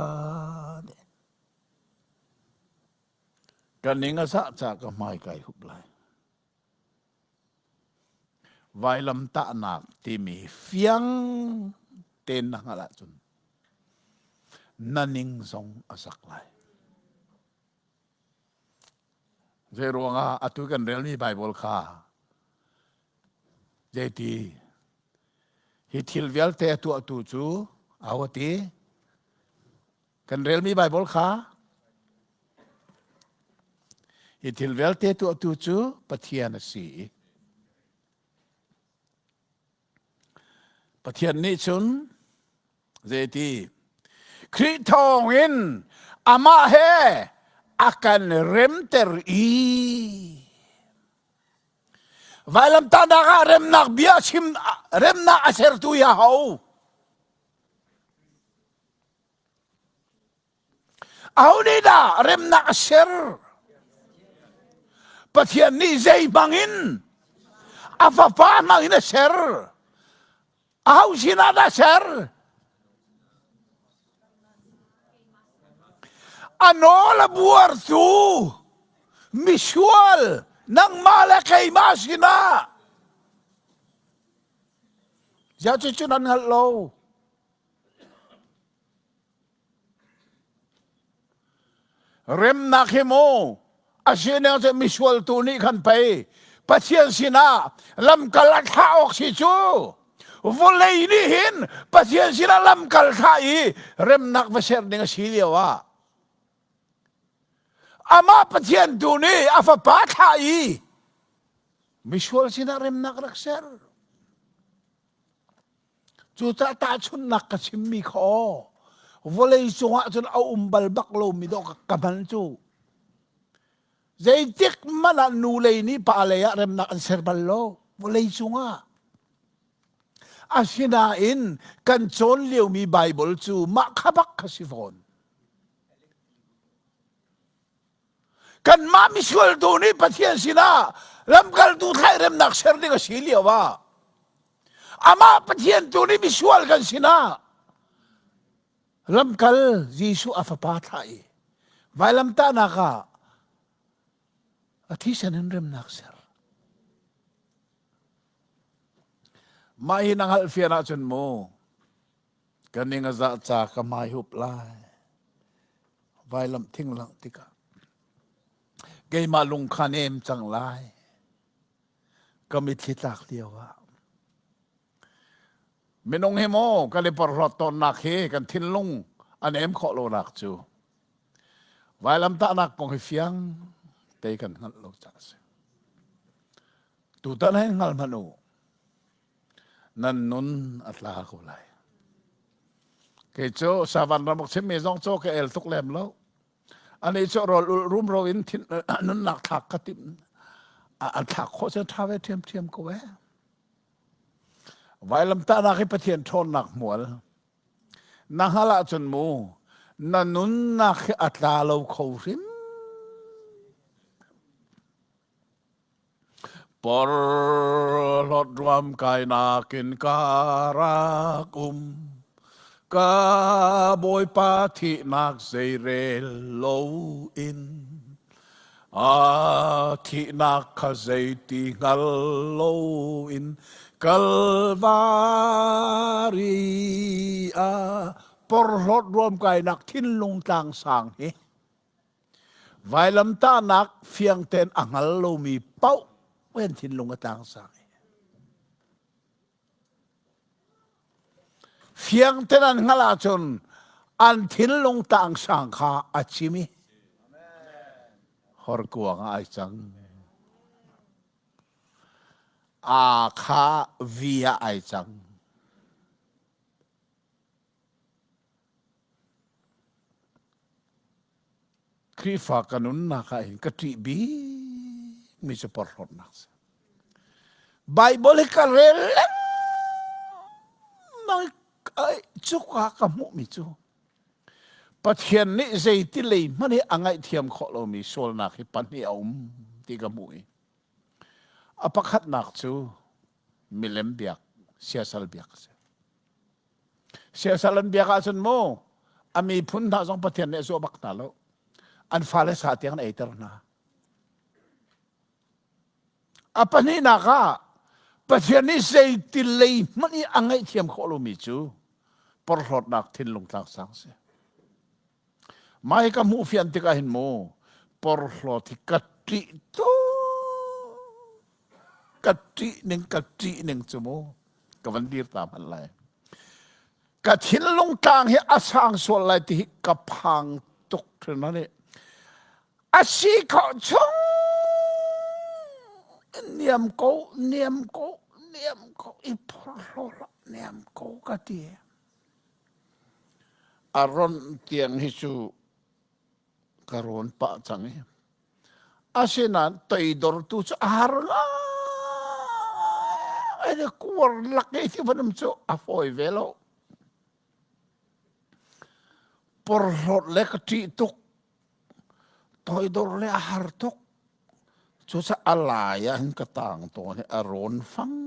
Ka ning a zah ca ka hmai kai hup lai. Vailam tahnak timi fiang tein na hngalh ahcun na ning zong a zak lai. Zei ruangah atu kan relmi Baibal kha zeiti hi thil vialte a tuahtu cu aho ti kan relmi Baibal kha hi thil vialte tuahtu cu Pathian a si i Pathian nih cun zeiti Khrih thawngin amah he a kan remter i vailamtahnak ah remnak bia chim remnak a sertu hi aho aho nih dah remnak a ser Pathian nih zei hmangin a fapa hmangin a ser Aho sinah dah ser? A nawl a buartu misual nangmah le keimah sinah. Ziah cucu nan hngalh lo? Remnak hi mu a sining cu misual tu nih khan pei Pathian sinah lamkal a thlah awk si cu vawlei nih hin Pathian sinah lamkal thlah i remnak va ser ding a si lio ah amah Pathian tu nih a fapa thlah i. Misual sinah remnak rak ser. Cucaah tahchunhnak ka chimmi kha aw, vawlei cungah cun a um bal bak lomi dawh ka hman cu. Zeitik hmanh ah nu lei nih pa lei ah remnak an ser bal lo, vawlei cungah. Asinain kan cawn liomi Baibal cu mah kha bak kha si fawn. Kanmah misual tu nih Pathian sinah lamkaltu thlairemnak ser ding a si lio ah amah Pathian tu nih misual kan sinah lamkal Jesuh a fapa thlah i vailamtahnak ah a thisen in remnak ser. Mah hi na hngalh fian ahcun mu ka ning a zah ca ka hmai hup lai. Vailam thing langh tikah keimah lung kha nem cang lai. Ka mitthli tlak lio ah. Minung hi maw kan i porhlawt tawnnak hi kan thinlung a nem khawh lonak cu vailamtahnak kong hi fiang te kan hngalh lo caah a si. Tutan hin hngal hmanh u. Nan nun a tla ko lai. Kei cu savan ram chimmi zong cu ka el tuk lem lo. Ani cu rawl ul rumro in thin nunnak thlak ka tim an thlak khawh cu ṭha ve ṭhiamṭhiam ko eh. Vailamtahnak hi Pathian ṭhawnnak hmual. Na hngalh ahcun mu na nunnak hi a tla lo kho hrim. Porhlawt ruam kainak in ka rak um. Ka Bawipa thihnak zeirel loin a thihnak kha zeiti hngal loin Kalvari ah porhlawt ruam kainak thinlung tlang sang hi Vailamtahnak fiang tein a hngal lomi paoh an thinlung a tlangsang i fiang tein an hngalh ahcun an thinlung tlangsang kha a chim i horkuang ah ai cang. Aa kha vi ah ai cang. Khrihfa ka nunnak ah hin ka ṭih bikmi cu porhlawtnak a si. Baibal hi ka rel lengmang cuka ka hmuhmi cu Pathian nih zeiti lei hmanh hi a ngaihthiam khawh lomi sualnak hi pahnih a um ti ka hmuh i a pakhatnak cu milem biak, siasal biak a si. Siasal an biak ahcun mu a miphun hna zong Pathian nih a zuah bak hna lo. An fale sa tiang an eiter hna. A pahnihnak ah Pathian nih zeiti lei hmanh i a ngaihthiam khawh lomi cu porhlawtnak thinlung tlangsang si. Mah hi ka hmuh fian tikah hin mu porhlawt hi ka ṭih tuk. Ka ṭih ning ka ṭih ning cu mu ka van dir ta hmanh lai. Ka thinlung tlang hi a sang sual lai ti hi ka phang tuk hrin ani. A si khawh chung niam ko niam ko niam ko i phorhlaw hlah niam ko ka ti. A ron tiang hi cu ka rawn pah cang i asinain toidor tu cu a har ngai kuar lak i ti van um cu a fawi ve lo porhlawt le ka ṭih tuk toidor le a har tuk cucaah a lai ah hin ka tang tawn i a rawn fang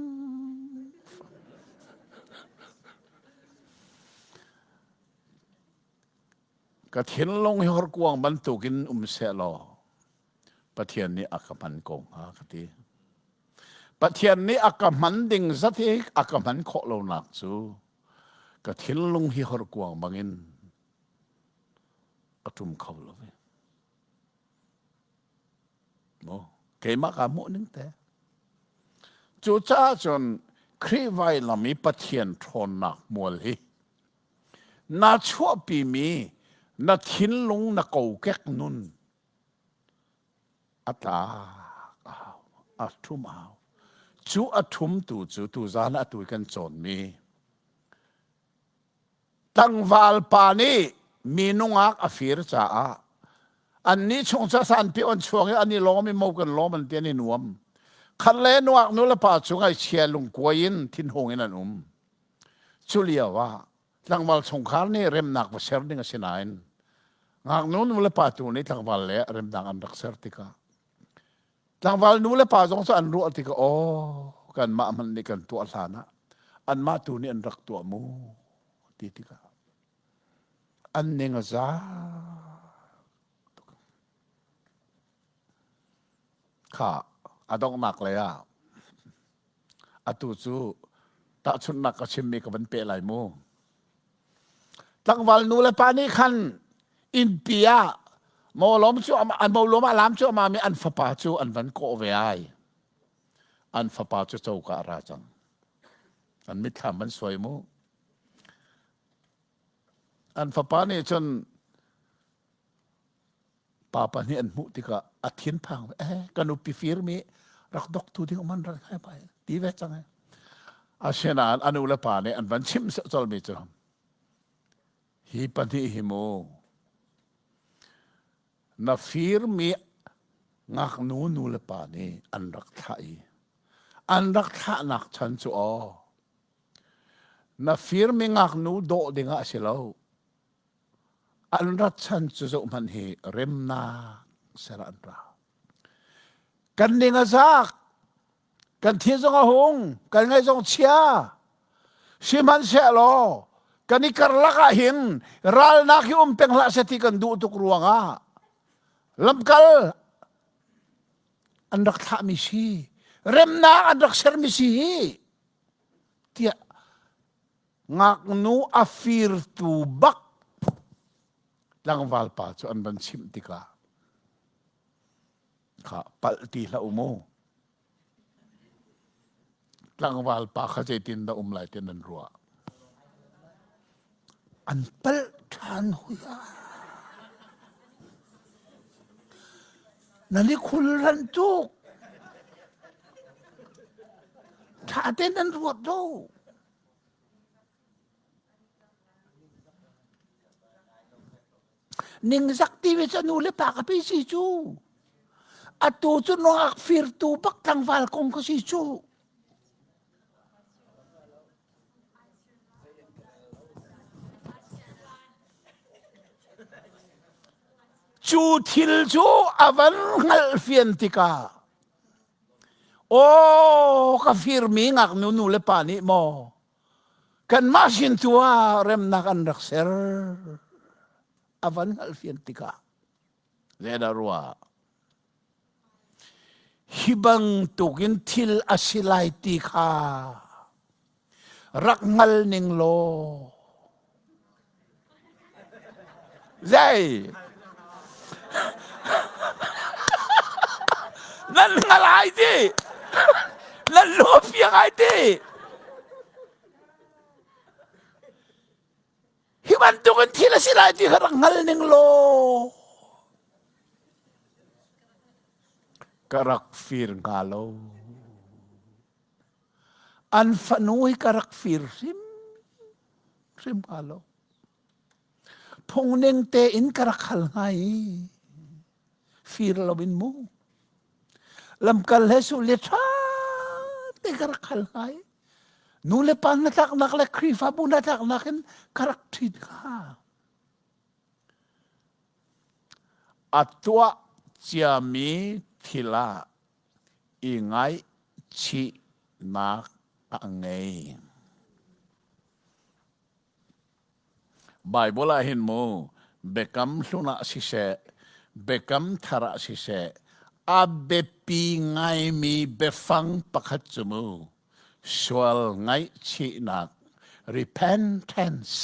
Ka thinlung hi horkuang bantukin um sehlaw Pathian nih a ka hman ko hnga ka ti. Pathian nih a ka hman ding zat hi a ka hman khawh lonak cu ka thinlung hi horkuang bangin a ṭum kho lo ve. Maw keimah kaa hmuh ning te. Cucaah cun Khrih vailam i Pathian ṭhawnnak hmual hi Na chuahpimi na thinlung na kokek nun a tlak a hau, a ṭhum a hau. Cu a ṭhumtu cu tuzan ah atu kan cawnmi tlangval pa nih mi nungak a fir caah annih chung cu sanpi an chuak i an i lawm i mo kan lawm an ti an i nuam. Khat le nungak nu le pa cu ngaihchia lungkuai in thinhung in an um. Cu lio ah tlangval chungkhar nih remnak va ser ding a si nain ngaknu nu le pa tu nih tlangval le remnak an rak ser tikah tlangval nu le pa zong cu an ruah tikah aw kanmah hmanh nih kan tuah hlan ah anmah tu nih an rak tuah mu ti tikah an ning a za kha a donghnak lei ah Atu cu tahchunhnak ka chimmi ka van peh lai mu. Tlangval nu le pa nih khan innpi ah mawlawm cu an mawlawm ah lam cu amami an fapa cu an van kawh ve ai. An fapa cu coka a ra cang. An mitthlam van suai mu. An fapa nih cun Pa pahnih an hmuh tikah a thinphang eh ka nupi firmi rak doktu ding man rak hai pai ti ve cang eh. Asinain a nu le pa nih an van chimh colmi cu hi pahnih hi mu na firmi ngaknu nu le pa nih an rak thlah i an rak thlahnak chan cu aw na firmi ngaknu dawh dingah a si lo An rat chan cu zohhmanh hi remnak ser an ra. Kan ning a zak, kan thi zong a hung, kan ngaih zong chia. Sihmanhsehlaw kan i karlak ah hin ralnak hi um peng hlah seh ti kan duh tuk ruangah lamkal an rak thlahmi si, remnak an rak sermi si hi tiah Ngaknu a firtu bak tlangval pa cu an van chimh tikah kha palh ti hlah u mu. Tlangval pa kha zeitin dah um lai ti nan ruah. An palh ṭhan hui ah. Nan i khulran tuk. Ṭha tein nan ruat lo. Ningzak ti cu nu le pa ka pi si cu. Atu cu nuak firtu bak tlangval kong ka si cu. Cu thil cu a van hngalh fian tikah Aw ka firmi ngaknu nu le pa nih maw kanmah sin tu ah remnak an rak ser a van hngalhfian tikah zeidah ruah hi bantukin thil a si lai ti kha rak hngal ning law zei nan hngal ai ti nan lung a fiang ai ti hi bantukin thil a si lai ti kha rak hngal ning law ka rak fir hnga lo An fanu hi ka rak fir hrim hrim hnga lo. Phungning tein ka rak hal hnga i fir loin mu. Lamkal he su le ṭha te ka rak hal hnga i nu le pa hnatlaknak le Khrihfabu hnatlaknak in ka rak ṭhit hnga. A tuah ciami thil ah i ngaihchihnak a ngei. Baibal ah hin mu biakam hlun ah siseh, biakam thar ah siseh, a biapi ngaimi biafang pakhat cu mu sual ngaihchihnak repentance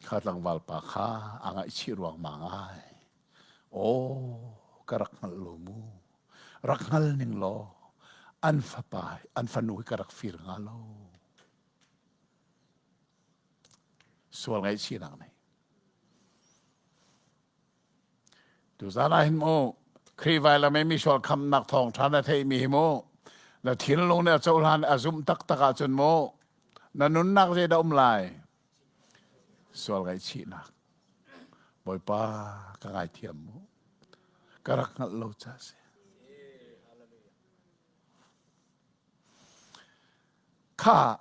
Kha tlangval pa kha a ngaihchih ruangmang ai. Aw, ka rak hngalh lo mu. Rak hngal ning law an fapa, an fanu hi ka rak fir hnga lo. Sual ngaihchihnak nei. Tuzan ah hin mu. Khrih vailam i misual khamnak thawngṭha na theihmi hi mu na thinlung nih a cohlan a zumh taktak ahcun mu na nunnak zeidah um lai? Sual ngaihchihnak. Bawipa ka ngaithiam mu. Ka rak hngalh lo ca si. Kha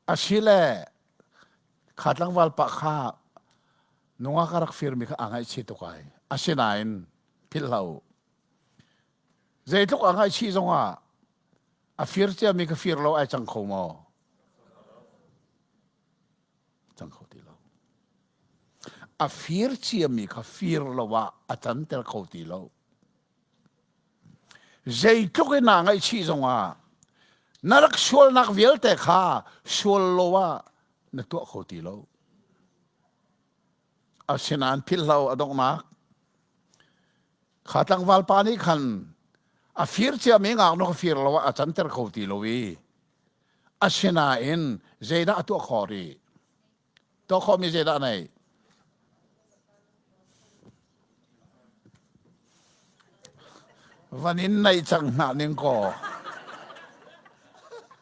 asile kha tlangval pa kha nungak a rak firmi kha aa ngaihchih tuk ai. Asinain philh hlah u. Zeitluk aa ngaihchih zongah a fir ciami ka fir lo ai cang kho maw? Cang kho ti lo. A fir ciami kha fir lo ah a canter kho ti lo. Zeitluk in naa ngaihchih zongah na rak sualnak vialte kha sual lo ah na tuah kho ti lo. Asinain philhlo a donghnak kha tlangval pa nih khan a fir ciami ngaknu kha fir lo ah a canter kho ti lo i asinain zeidah a tuah khawh rih? Tuah khawhmi zeidah a neih? Van in naih cang hna ning kaw.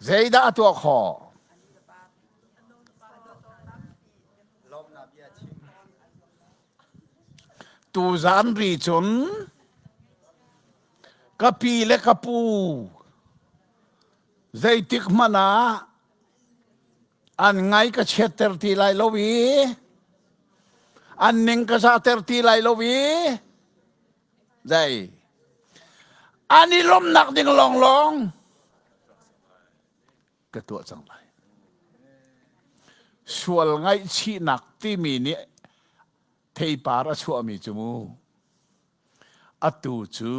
Zeidah a tuah khawh? Tuzan ri cun ka pi le ka pu zeitik hmanh ah an ngai ka chiatter ti lai lo i an ning ka zahter ti lai lo i dai an i lawmhnak ding lawnglawng ka tuah cang lai. Sual ngaihchihnak timi nih theipar a chuahmi cu mu atu cu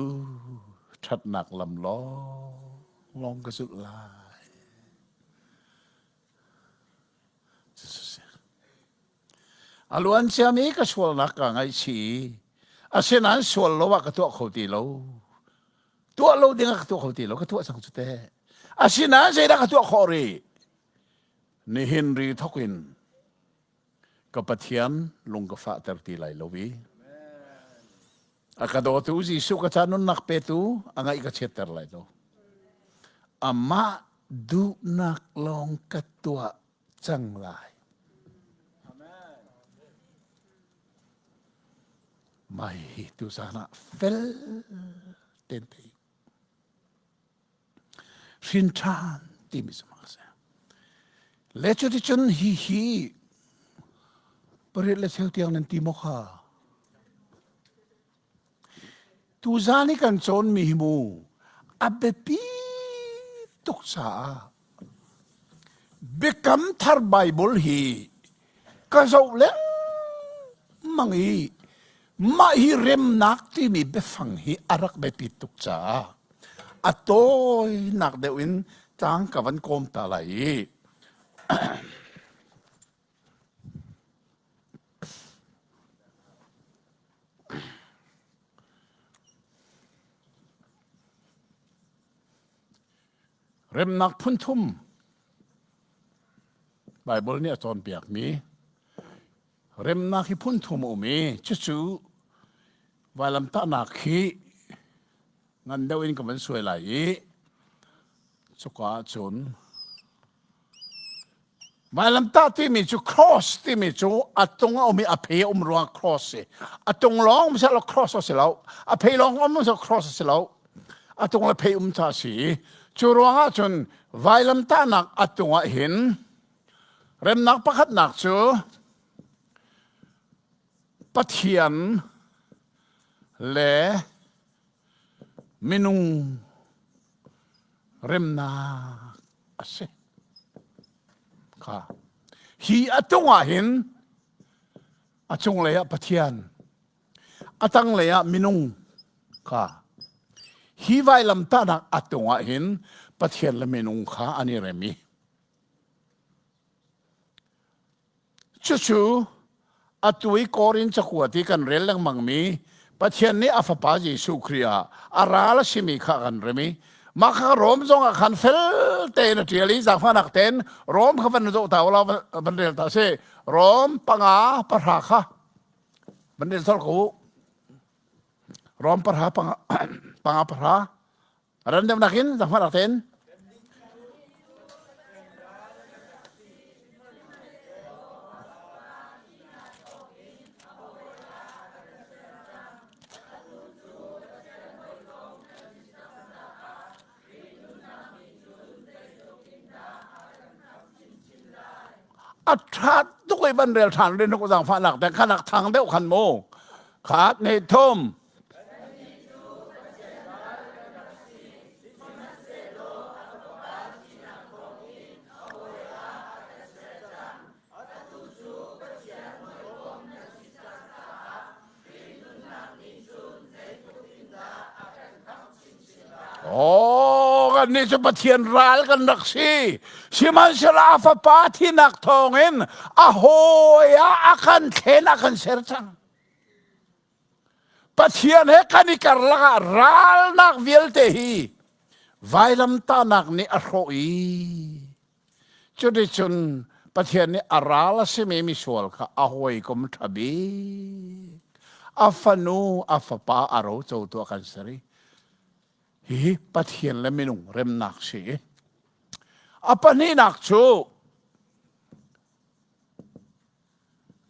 ṭhatnak lam lawnglawng ka zulh lai. A luan ciami ka sualnak kaa ngaihchih i asinain sual lo ah ka tuah kho ti lo. Tuah lo ding ah ka tuah kho ti lo, ka tuah cang cu teh. Asinain zeidah ka tuah khawh rih? Nihin ri thawk in ka Pathian lung ka fahter ti lai lo i a ka dawtu Jesuh ka ca nunnak petu a ngaih ka chiatter lai lo. Amah duhnak lawng ka tuah cang lai. Mai hi tuzan ah fel ten thei. Hrin ṭhan timi cu mak a si. Le cuticun hi hi pariat le cheu tiang nan ti maw kha? Tuzan i kan cawnmi hi mu a biapi tuk caah Biakam Thar Baibal hi ka zoh lengmang i mah hi remnak timi biafang hi a rak biapit tuk caah a tawinak deuh in tlang ka van kawm ta lai i Remnak phunthum Baibal nih a cawnpiakmi remnak hi phunthum a um i cucu vailamtahnak hi ngan deuh in ka van suai lai i cuka ahcun Vailamtah timi cu cross timi cu a tung a um i a phei a um ruang cross si. A tung lawng um lo cross a si lo. A phei lawng um lo cross a si lo. A tung le phei um ca si. Cu ruangah cun vailamtahnak a tung ah hin remnak pakhatnak cu Pathian le minung remnak a si. Kha. Hi a tung ah hin a cunglei ah Pathian, a tanglei ah minung kha. Hi vailamtahnak a tung ah hin Pathian le minung kha an i rem i Cucu atu i Korin cakuat i kan rel lengmangmi Pathian nih a Fapa Jesuh Khrih ah a ral a simi kha kan rem i mah kha Rom zong ah khan fel tein a ṭial i zaangfahnak tein Rom kha van zoh ta ulaw van rel ta sih. Rom panga pahra kha van rel colh ko u. Rom parha panga panga parha ran deuh nakin zahmar ak ten. A ṭha tuk i van rel ṭhan rin ku zaangfahnak te kha nak thang deuh khan mu khat ne thum. Oh, kannih cu Pathian ral kan rak si. Sihmanhsehlaw a Fapa thinak thawngin a hawi ah a kan thlen, a kan ser cang. Pathian he kan i karlak ah ralnak vialte hi vailamtahnak nih a hrawh i Cuticun Pathian nih a ral a simi misual kha a hawikom ṭha bik, a fanu, a fapa a rocotu a kan ser i hihi Pathian le minung remnak si. A pahnihnak cu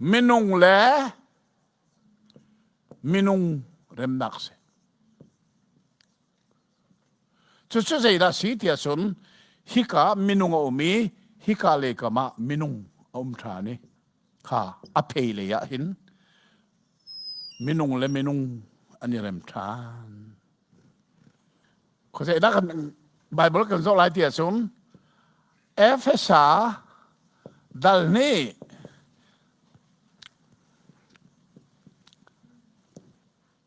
minung le minung remnak si. Cucu zeidah si tiah cun hika minung a um i hika lei kam ah minung a um ṭhan i kha a phei lei ah hin minung le minung an i rem ṭhan. Khuazeidah kan Bible kan zoh lai tiah cun Efesa dal nih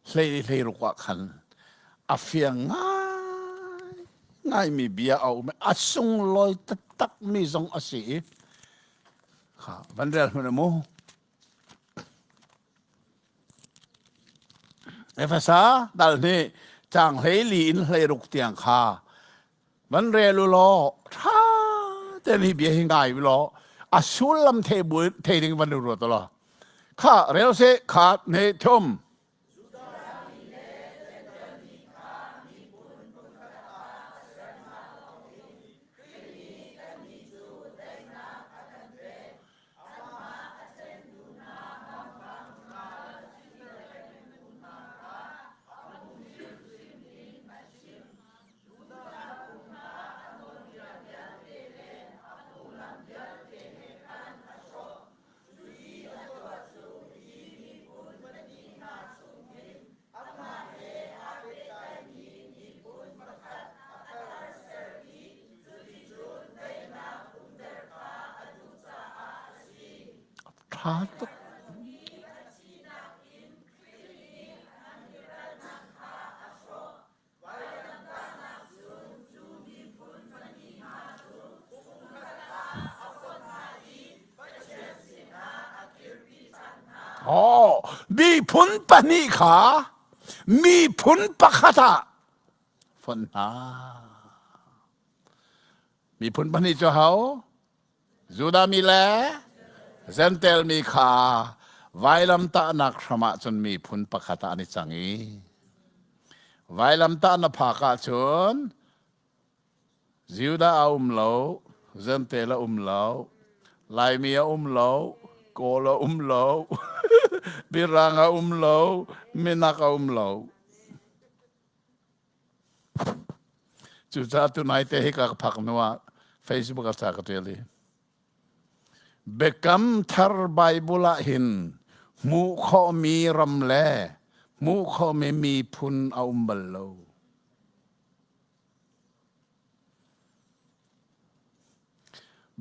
hlei hleiruk ah khan a fiang ngai ngaimi bia a um i a sunglawi taktakmi zong a si i kha van rel hmanh mu. Efesa dal nih cang hlei li in hleiruk tiang kha van rel u law ṭha tein hi bia hi ngai u law a sullam thei bu thei ding van ruat u law kha rel se kha ne thum. Ṭha tuk. Oh, miphun pahnih kha miphun pakhat ah fonh hna. Miphun pahnih cu ho? Judah mi le Jentail mi kha vailamtahnak hram ah cun miphun pakhat ah an i cang i vailamtah na phak ahcun Judah a um lo, Jentail a um lo, Laimi a um lo, Kawl a um lo, Mirang a um lo, Minak a um lo. Cucaah tunai te hi ka phak hnu ah Facebook ah ca ka ṭial i Biakam thar Bible ah hin hmuh khawhmi ram le hmuh khawhmi miphun a um bal lo.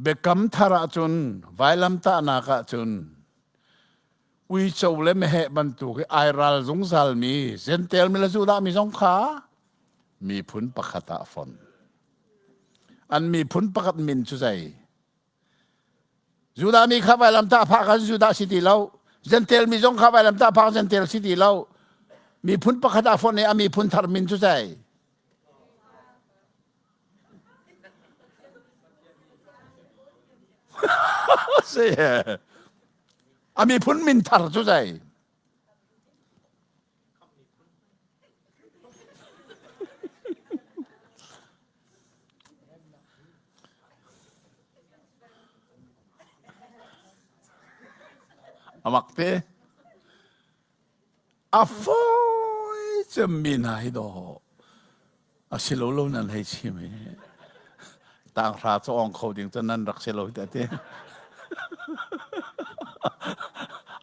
Biakam thar ahcun vailamtahnak ahcun uico le meheh bantuk i ai ral zungzalmi Jentail mi le Judah mi zong kha miphun pakhat ah a fon. An miphun pakhat min cu zei? Judah mi kha vailamtah phah khan Judah si ti lo. Jentail mi zong kha vailamtah phah Jentail si ti lo. Miphun pakhat ah fon i a miphun thar min cu zei? Si. A miphun min thar cu zei? Amak te. A fawi cemmi hna hi dawh a si lo lo nan hei chim i tanghra cu ong kho ding cu nan rak si lo te ti.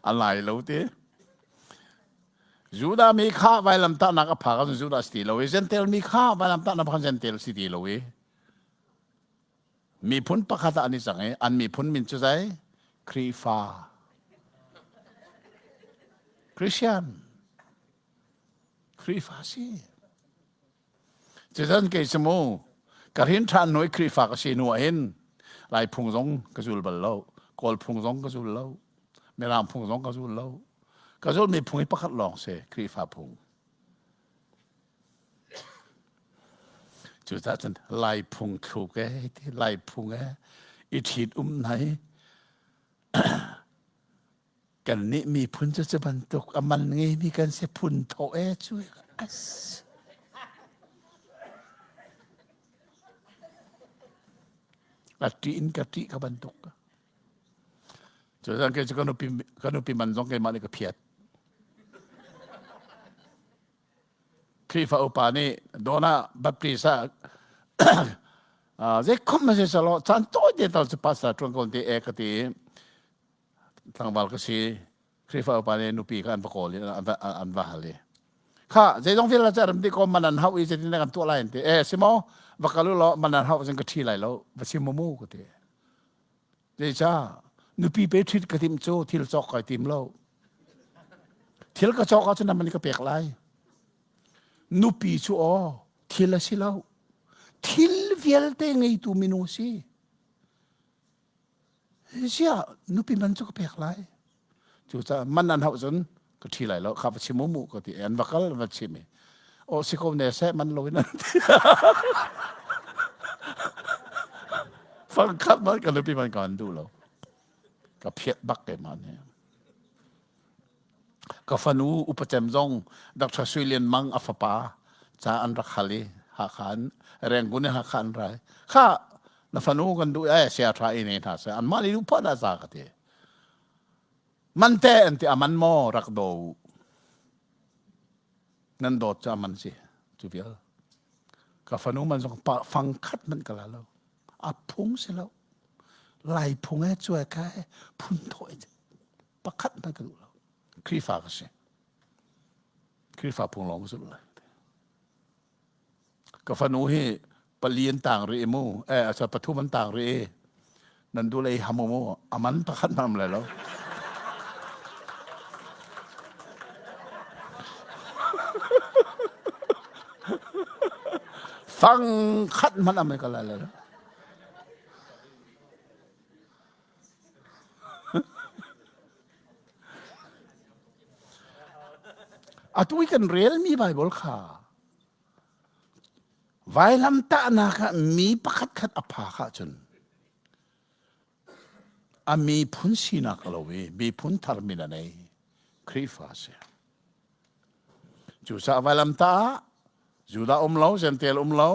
A lai lo ti. Judah mi kha vailamtahnak a phak ahcun Judah si ti lo i Gentile mi kha vailamtahnak phak Gentile si ti lo i miphun pakhat ah an i cang i an miphun min cu zei? Khrihfa. Christian. Khrihfa si. Cucan kei cu mu ka hrin ṭhan hnu i Khrihfa ka si hnu ah hin Lai phung zong ka zul bal lo, Kawl phung zong ka zul lo, Mirang phung zong ka zul lo. Ka zulmi phung hi pakhat lawng si, Khrihfa phung. Cucaah cun Lai phung thluk e, ti Lai phung e, i ṭhit um hna hi Kannih miphun cu cu bantuk a man ngeimi kan si phun thawh e cu as. Ka ṭih in ka ṭih ka bantuk. Cu zan kei cu ka nupi ka nupi man zong keimah nih ka phiat. Khrihfa upa nih Dona Baptist ah zei khom ma si salo caan tawi te tal cu pastor ṭuan ko ti e ka ti tlangval ka si Khrihfa upa nih nupi kha an va kawl i an va hal i kha zeizong vialte cu ram dih ko man an hauh i zeitin kan tuah lai an ti e si maw va kal u law man an hauh cun ka ṭhi lai lo va chim mu mu ka ti zeicah nupi pe ṭhit ka tim cu thil cawk kai tim lo thil ka cawk ahcun man ka pek lai nupi cu aw thil a si lo thil vialte ngeitu minung si Ziah nupi man cu ka pek lai. Cucaah man an hauh cun ka ṭhi lai lo. Kha va chim mu ka ti. An va kal an va chim i aw si ko ne seh man lo in an ti. Fangkhat man ka nupi man ka an duh lo. Ka phiat bak keimah nih. Ka fanu upacem zong Dr. Sui Lian Mang a fapa ca an rak hal i Hakha an Rangoon in Hakha an rai. Kha na fanu kan duh eh sia tha i ne hna seh anmah nih duh phah dah za ka ti. Man te an ti aman maw rak do u. Nan dawt cu aman si cu vial. Ka fanu man zong fang khat man ka la lo. A phung si lo. Lai phung e cuai ka phun thawh pakhat hmanh ka duh lo Khrihfa ka si Khrihfa phung lawng ka zulh lai ka fanu hi pali an tang rih mu eh asa pathum an tang rih nan du lei ham mu aman pakhat nam le lo fang khat man am ka la le Atu i kan relmi Baibal kha vailamtahnak ah mi pakhatkhat a phak ahcun a miphun sinak a lo i miphun thar min a nei Khrihfa a si. Cucaah vailamtah ah Judah um lo, Gentile um lo,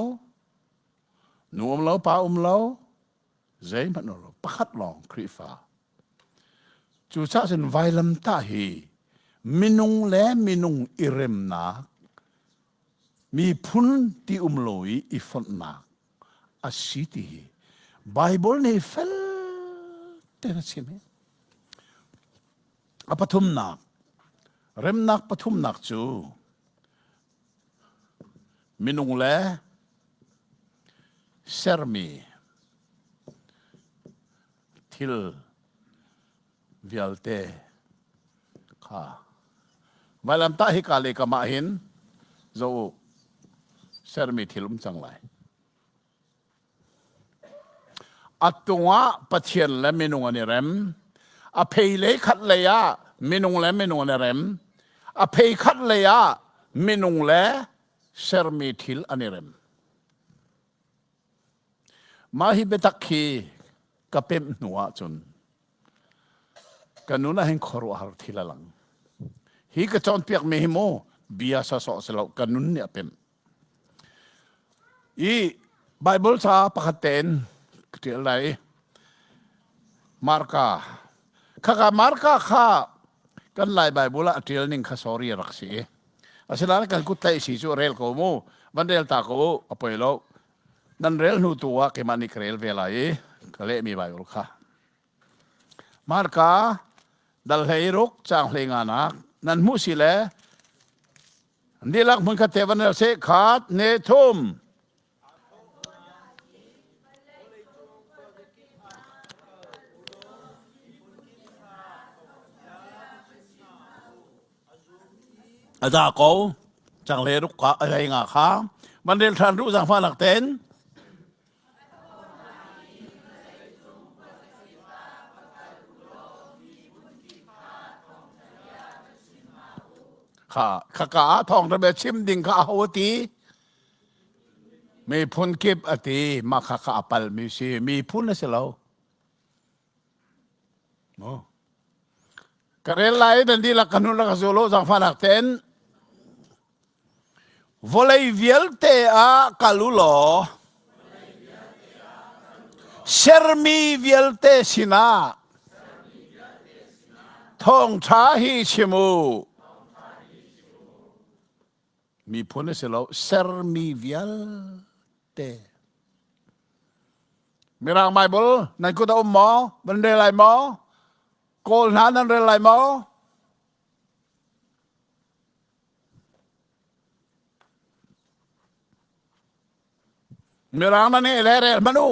nu um lo, pa um lo, zeihmanh lo pakhat lawng Khrihfa cucaah cun vailamtah hi minung le minung i remnak miphun ti um lo i i fonhnak a si ti hi Bible nih fel tein a chim hi a pathumnak remnak pathumnak cu minung le sermi thil vialte kha vailamtah hika le kam ah hin zoh u sermi thil um cang lai a tungah Pathian le minung an i rem a phei lei khat lei ah minung le minung an i rem a phei khat lei ah minung le sermi thil an i rem Mah hi biatak hi ka pemh hnu ahcun ka nun ah hin khuaruahhar thil a lang. Hi ka cawnpiakmi hi mu bia sawsawh si lo ka nun nih a pemh. I Bible ca pakhat tein ka ṭial lai i Marka khaka Marka kha. Kan Lai Bible ah a ṭial ning kha sorry a rak si i. Asinain kan kut tlaih si cu rel ko mu. Van rel ta ko u, a poi lo. Nan rel hnu tu ah keimah nih ka rel ve lai i ka lehmi Bible kha. Marka dal hlei ruk caang hlei nga nak nan hmuh si le dihlak hmun khat te van rel seh khat ne thum. A za ko cang le ruk ka a nga kha van rel than ru zangfa lak ten. Kha khaka ah thawng ṭha bia chim ding kha aho a ti? Miphun kip a ti. Mah kha kha a palmi si. Miphun a si lo. Mu. Ka rel lai nan dihlak ka hnul ka zul u zaangfahnak tein. Vawlei vialte ah kal u law sermi vialte sinah thawngṭha hi chim u. Miphun a si lo, sermi vialte. Mirang Bible nan kut a um maw? Nan rel lai maw? Kawl hna nan rel lai maw? Mirang na nih le rel hmanh u.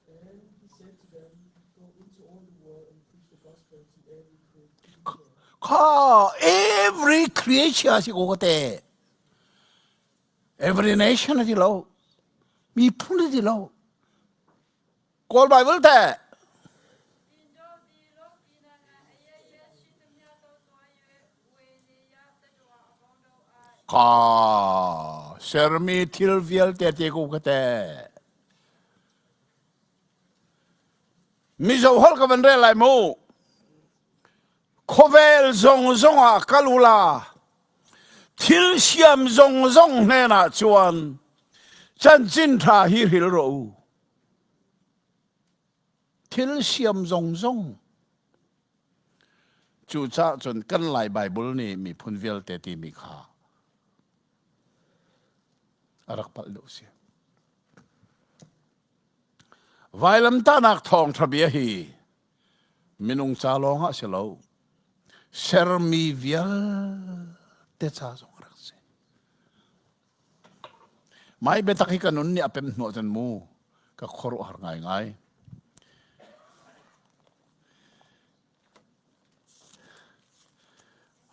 And he said to them, Go into all the world and preach the gospel to every creature. Kha every creature si ko te. Every nation a ti lo. Miphun a ti lo. Kawl Bible teh? Ka sermi thil vialte te ko ka te. Mizo hol ka van rel lai mu. Khawvel zong zong ah kal ula thil siam zong zong hnen ah chuan chanchin tha hi hril ro u. Thil siam zongzong. Cucaah cun kan Lai Bible nih miphun vialte timi kha a rak palh deuh si. Vailamtahnak thawngṭha bia hi minung ca lawng ah si lo, sermi vialte ca zong a rak si. Mai biatak hi ka nun nih a pem hnawh cun mu ka khuaruahhar ngaingai.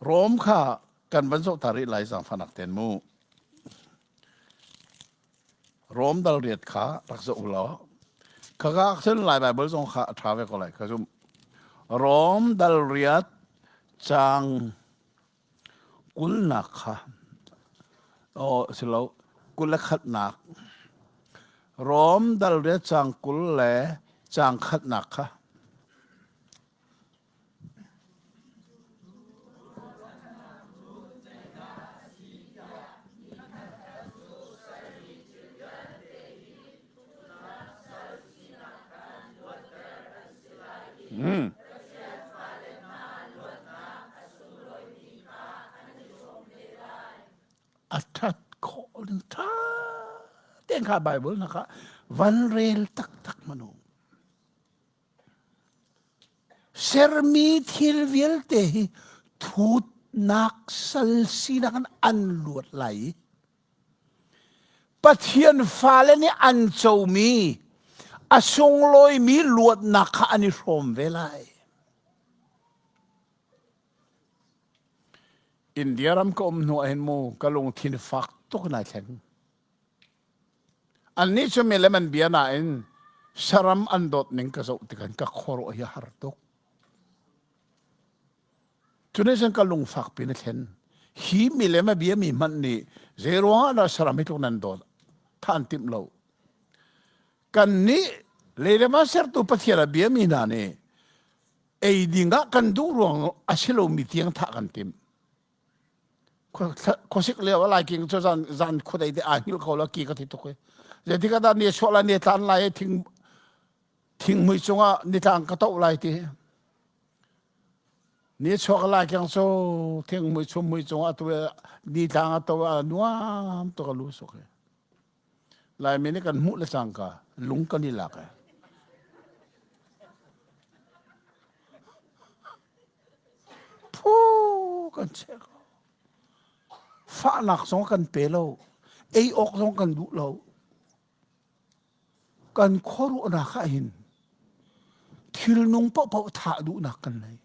Rom kha kan van zoh ta rih lai zaangfahnak ten mu. Rom dal riat kha rak zoh u law. Khaka cun Lai Bible zong kha a ṭha ve ko lai ka zumh. Rom dal riat caang Kulnak kha aw si lo 21nak Rom dal riat caang 20 le caang khatnak kha. Mm. A ṭhat khawh ning ṭha tein kha Bible na kha van rel taktak manu. Sermi thil vialte hi thutnak sal sinak in an luat lai i Pathian fale nih an comi a sunglawimi luatnak kha an i hrawm ve lai. India ram ka um hnu ah hin mu ka lungthin fak tuk in ai thleng. Annih cu milem an bia nain saram an dawt ning ka zoh tikhan ka khuaruah hi a har tuk. Cu nih cun ka lungfak pin a thlen. Hi milem a biami hmanh nih zeiruangah dah saram hi tluk nan dawt than timh lo. Kannih leilem ah sertu Pathian a biami hna nih ei ding ah kan duh ruang a si lomi tiang thah kan timh. Khuasik lio a laiking cu zan zan khuadei te aa hngilh ko la ki ka ti tuk i. Zeitik ah dah ni a chuah lai ni a tlan lai thing. Thinghmui cungah nitlang ka toh lai ti. Ni chuak lai keng cu thinghmui chumhmui cungah tu nitlang a to a nuam tuk a lu suk hi. Laimi nih kan hmuh le cangka lung kan i lak ai. Phu kan chek. Fahnak zong kan pe lo. Ei awk zong kan duh lo. Kan khuaruahnak ah hin thilnung paohpaoh thah duhnak kan nei.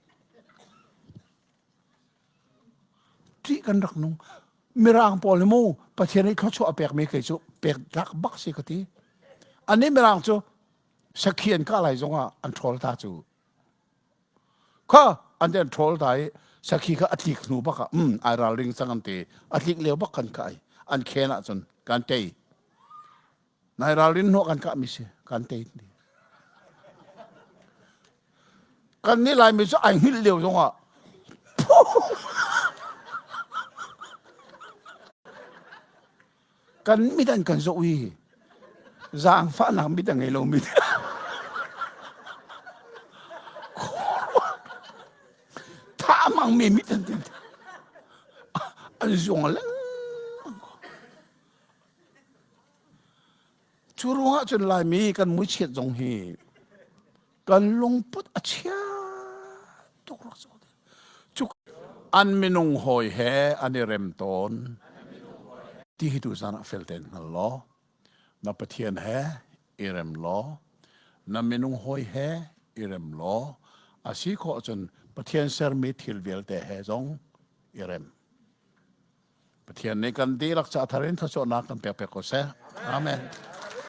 Ṭih kan rak nung. Mirang pawl hi mu Pathian nih thluachuah a pekmi kei cu pek tlak bak si ka ti. Anih Mirang cu sakhi an kah lai zongah an ṭhawl ta cu. Kha an ti an ṭhawl ta i sakhi kha a tlik hnu bak ah um ai ralring cang an ti. A tlik lio bak kan kah i an khen ahcun kan tei. Nai ralrin hnawh kan kahmi si kan tei ti. Kan nih Laimi cu ai hngilh lio zongah kan mit an kan zoh i zaangfahnak mit a ngei lomi thah mangmi mit an ti an zuang lengmang Cu ruangah cun Laimi kan muichiat zong hi kan lungput a chia tuk rak si. Cu an minung hawi he an i rem tawn. Ti hi tu zan ah fel tein hngal law, na Pathian he i rem law, na minung hawi he i rem law, a si khawh cun Pathian sermi thil vialte he zong i rem. Pathian nih kan dihlak ca thar in thluachuahnak kan pek pek ko seh. Amen.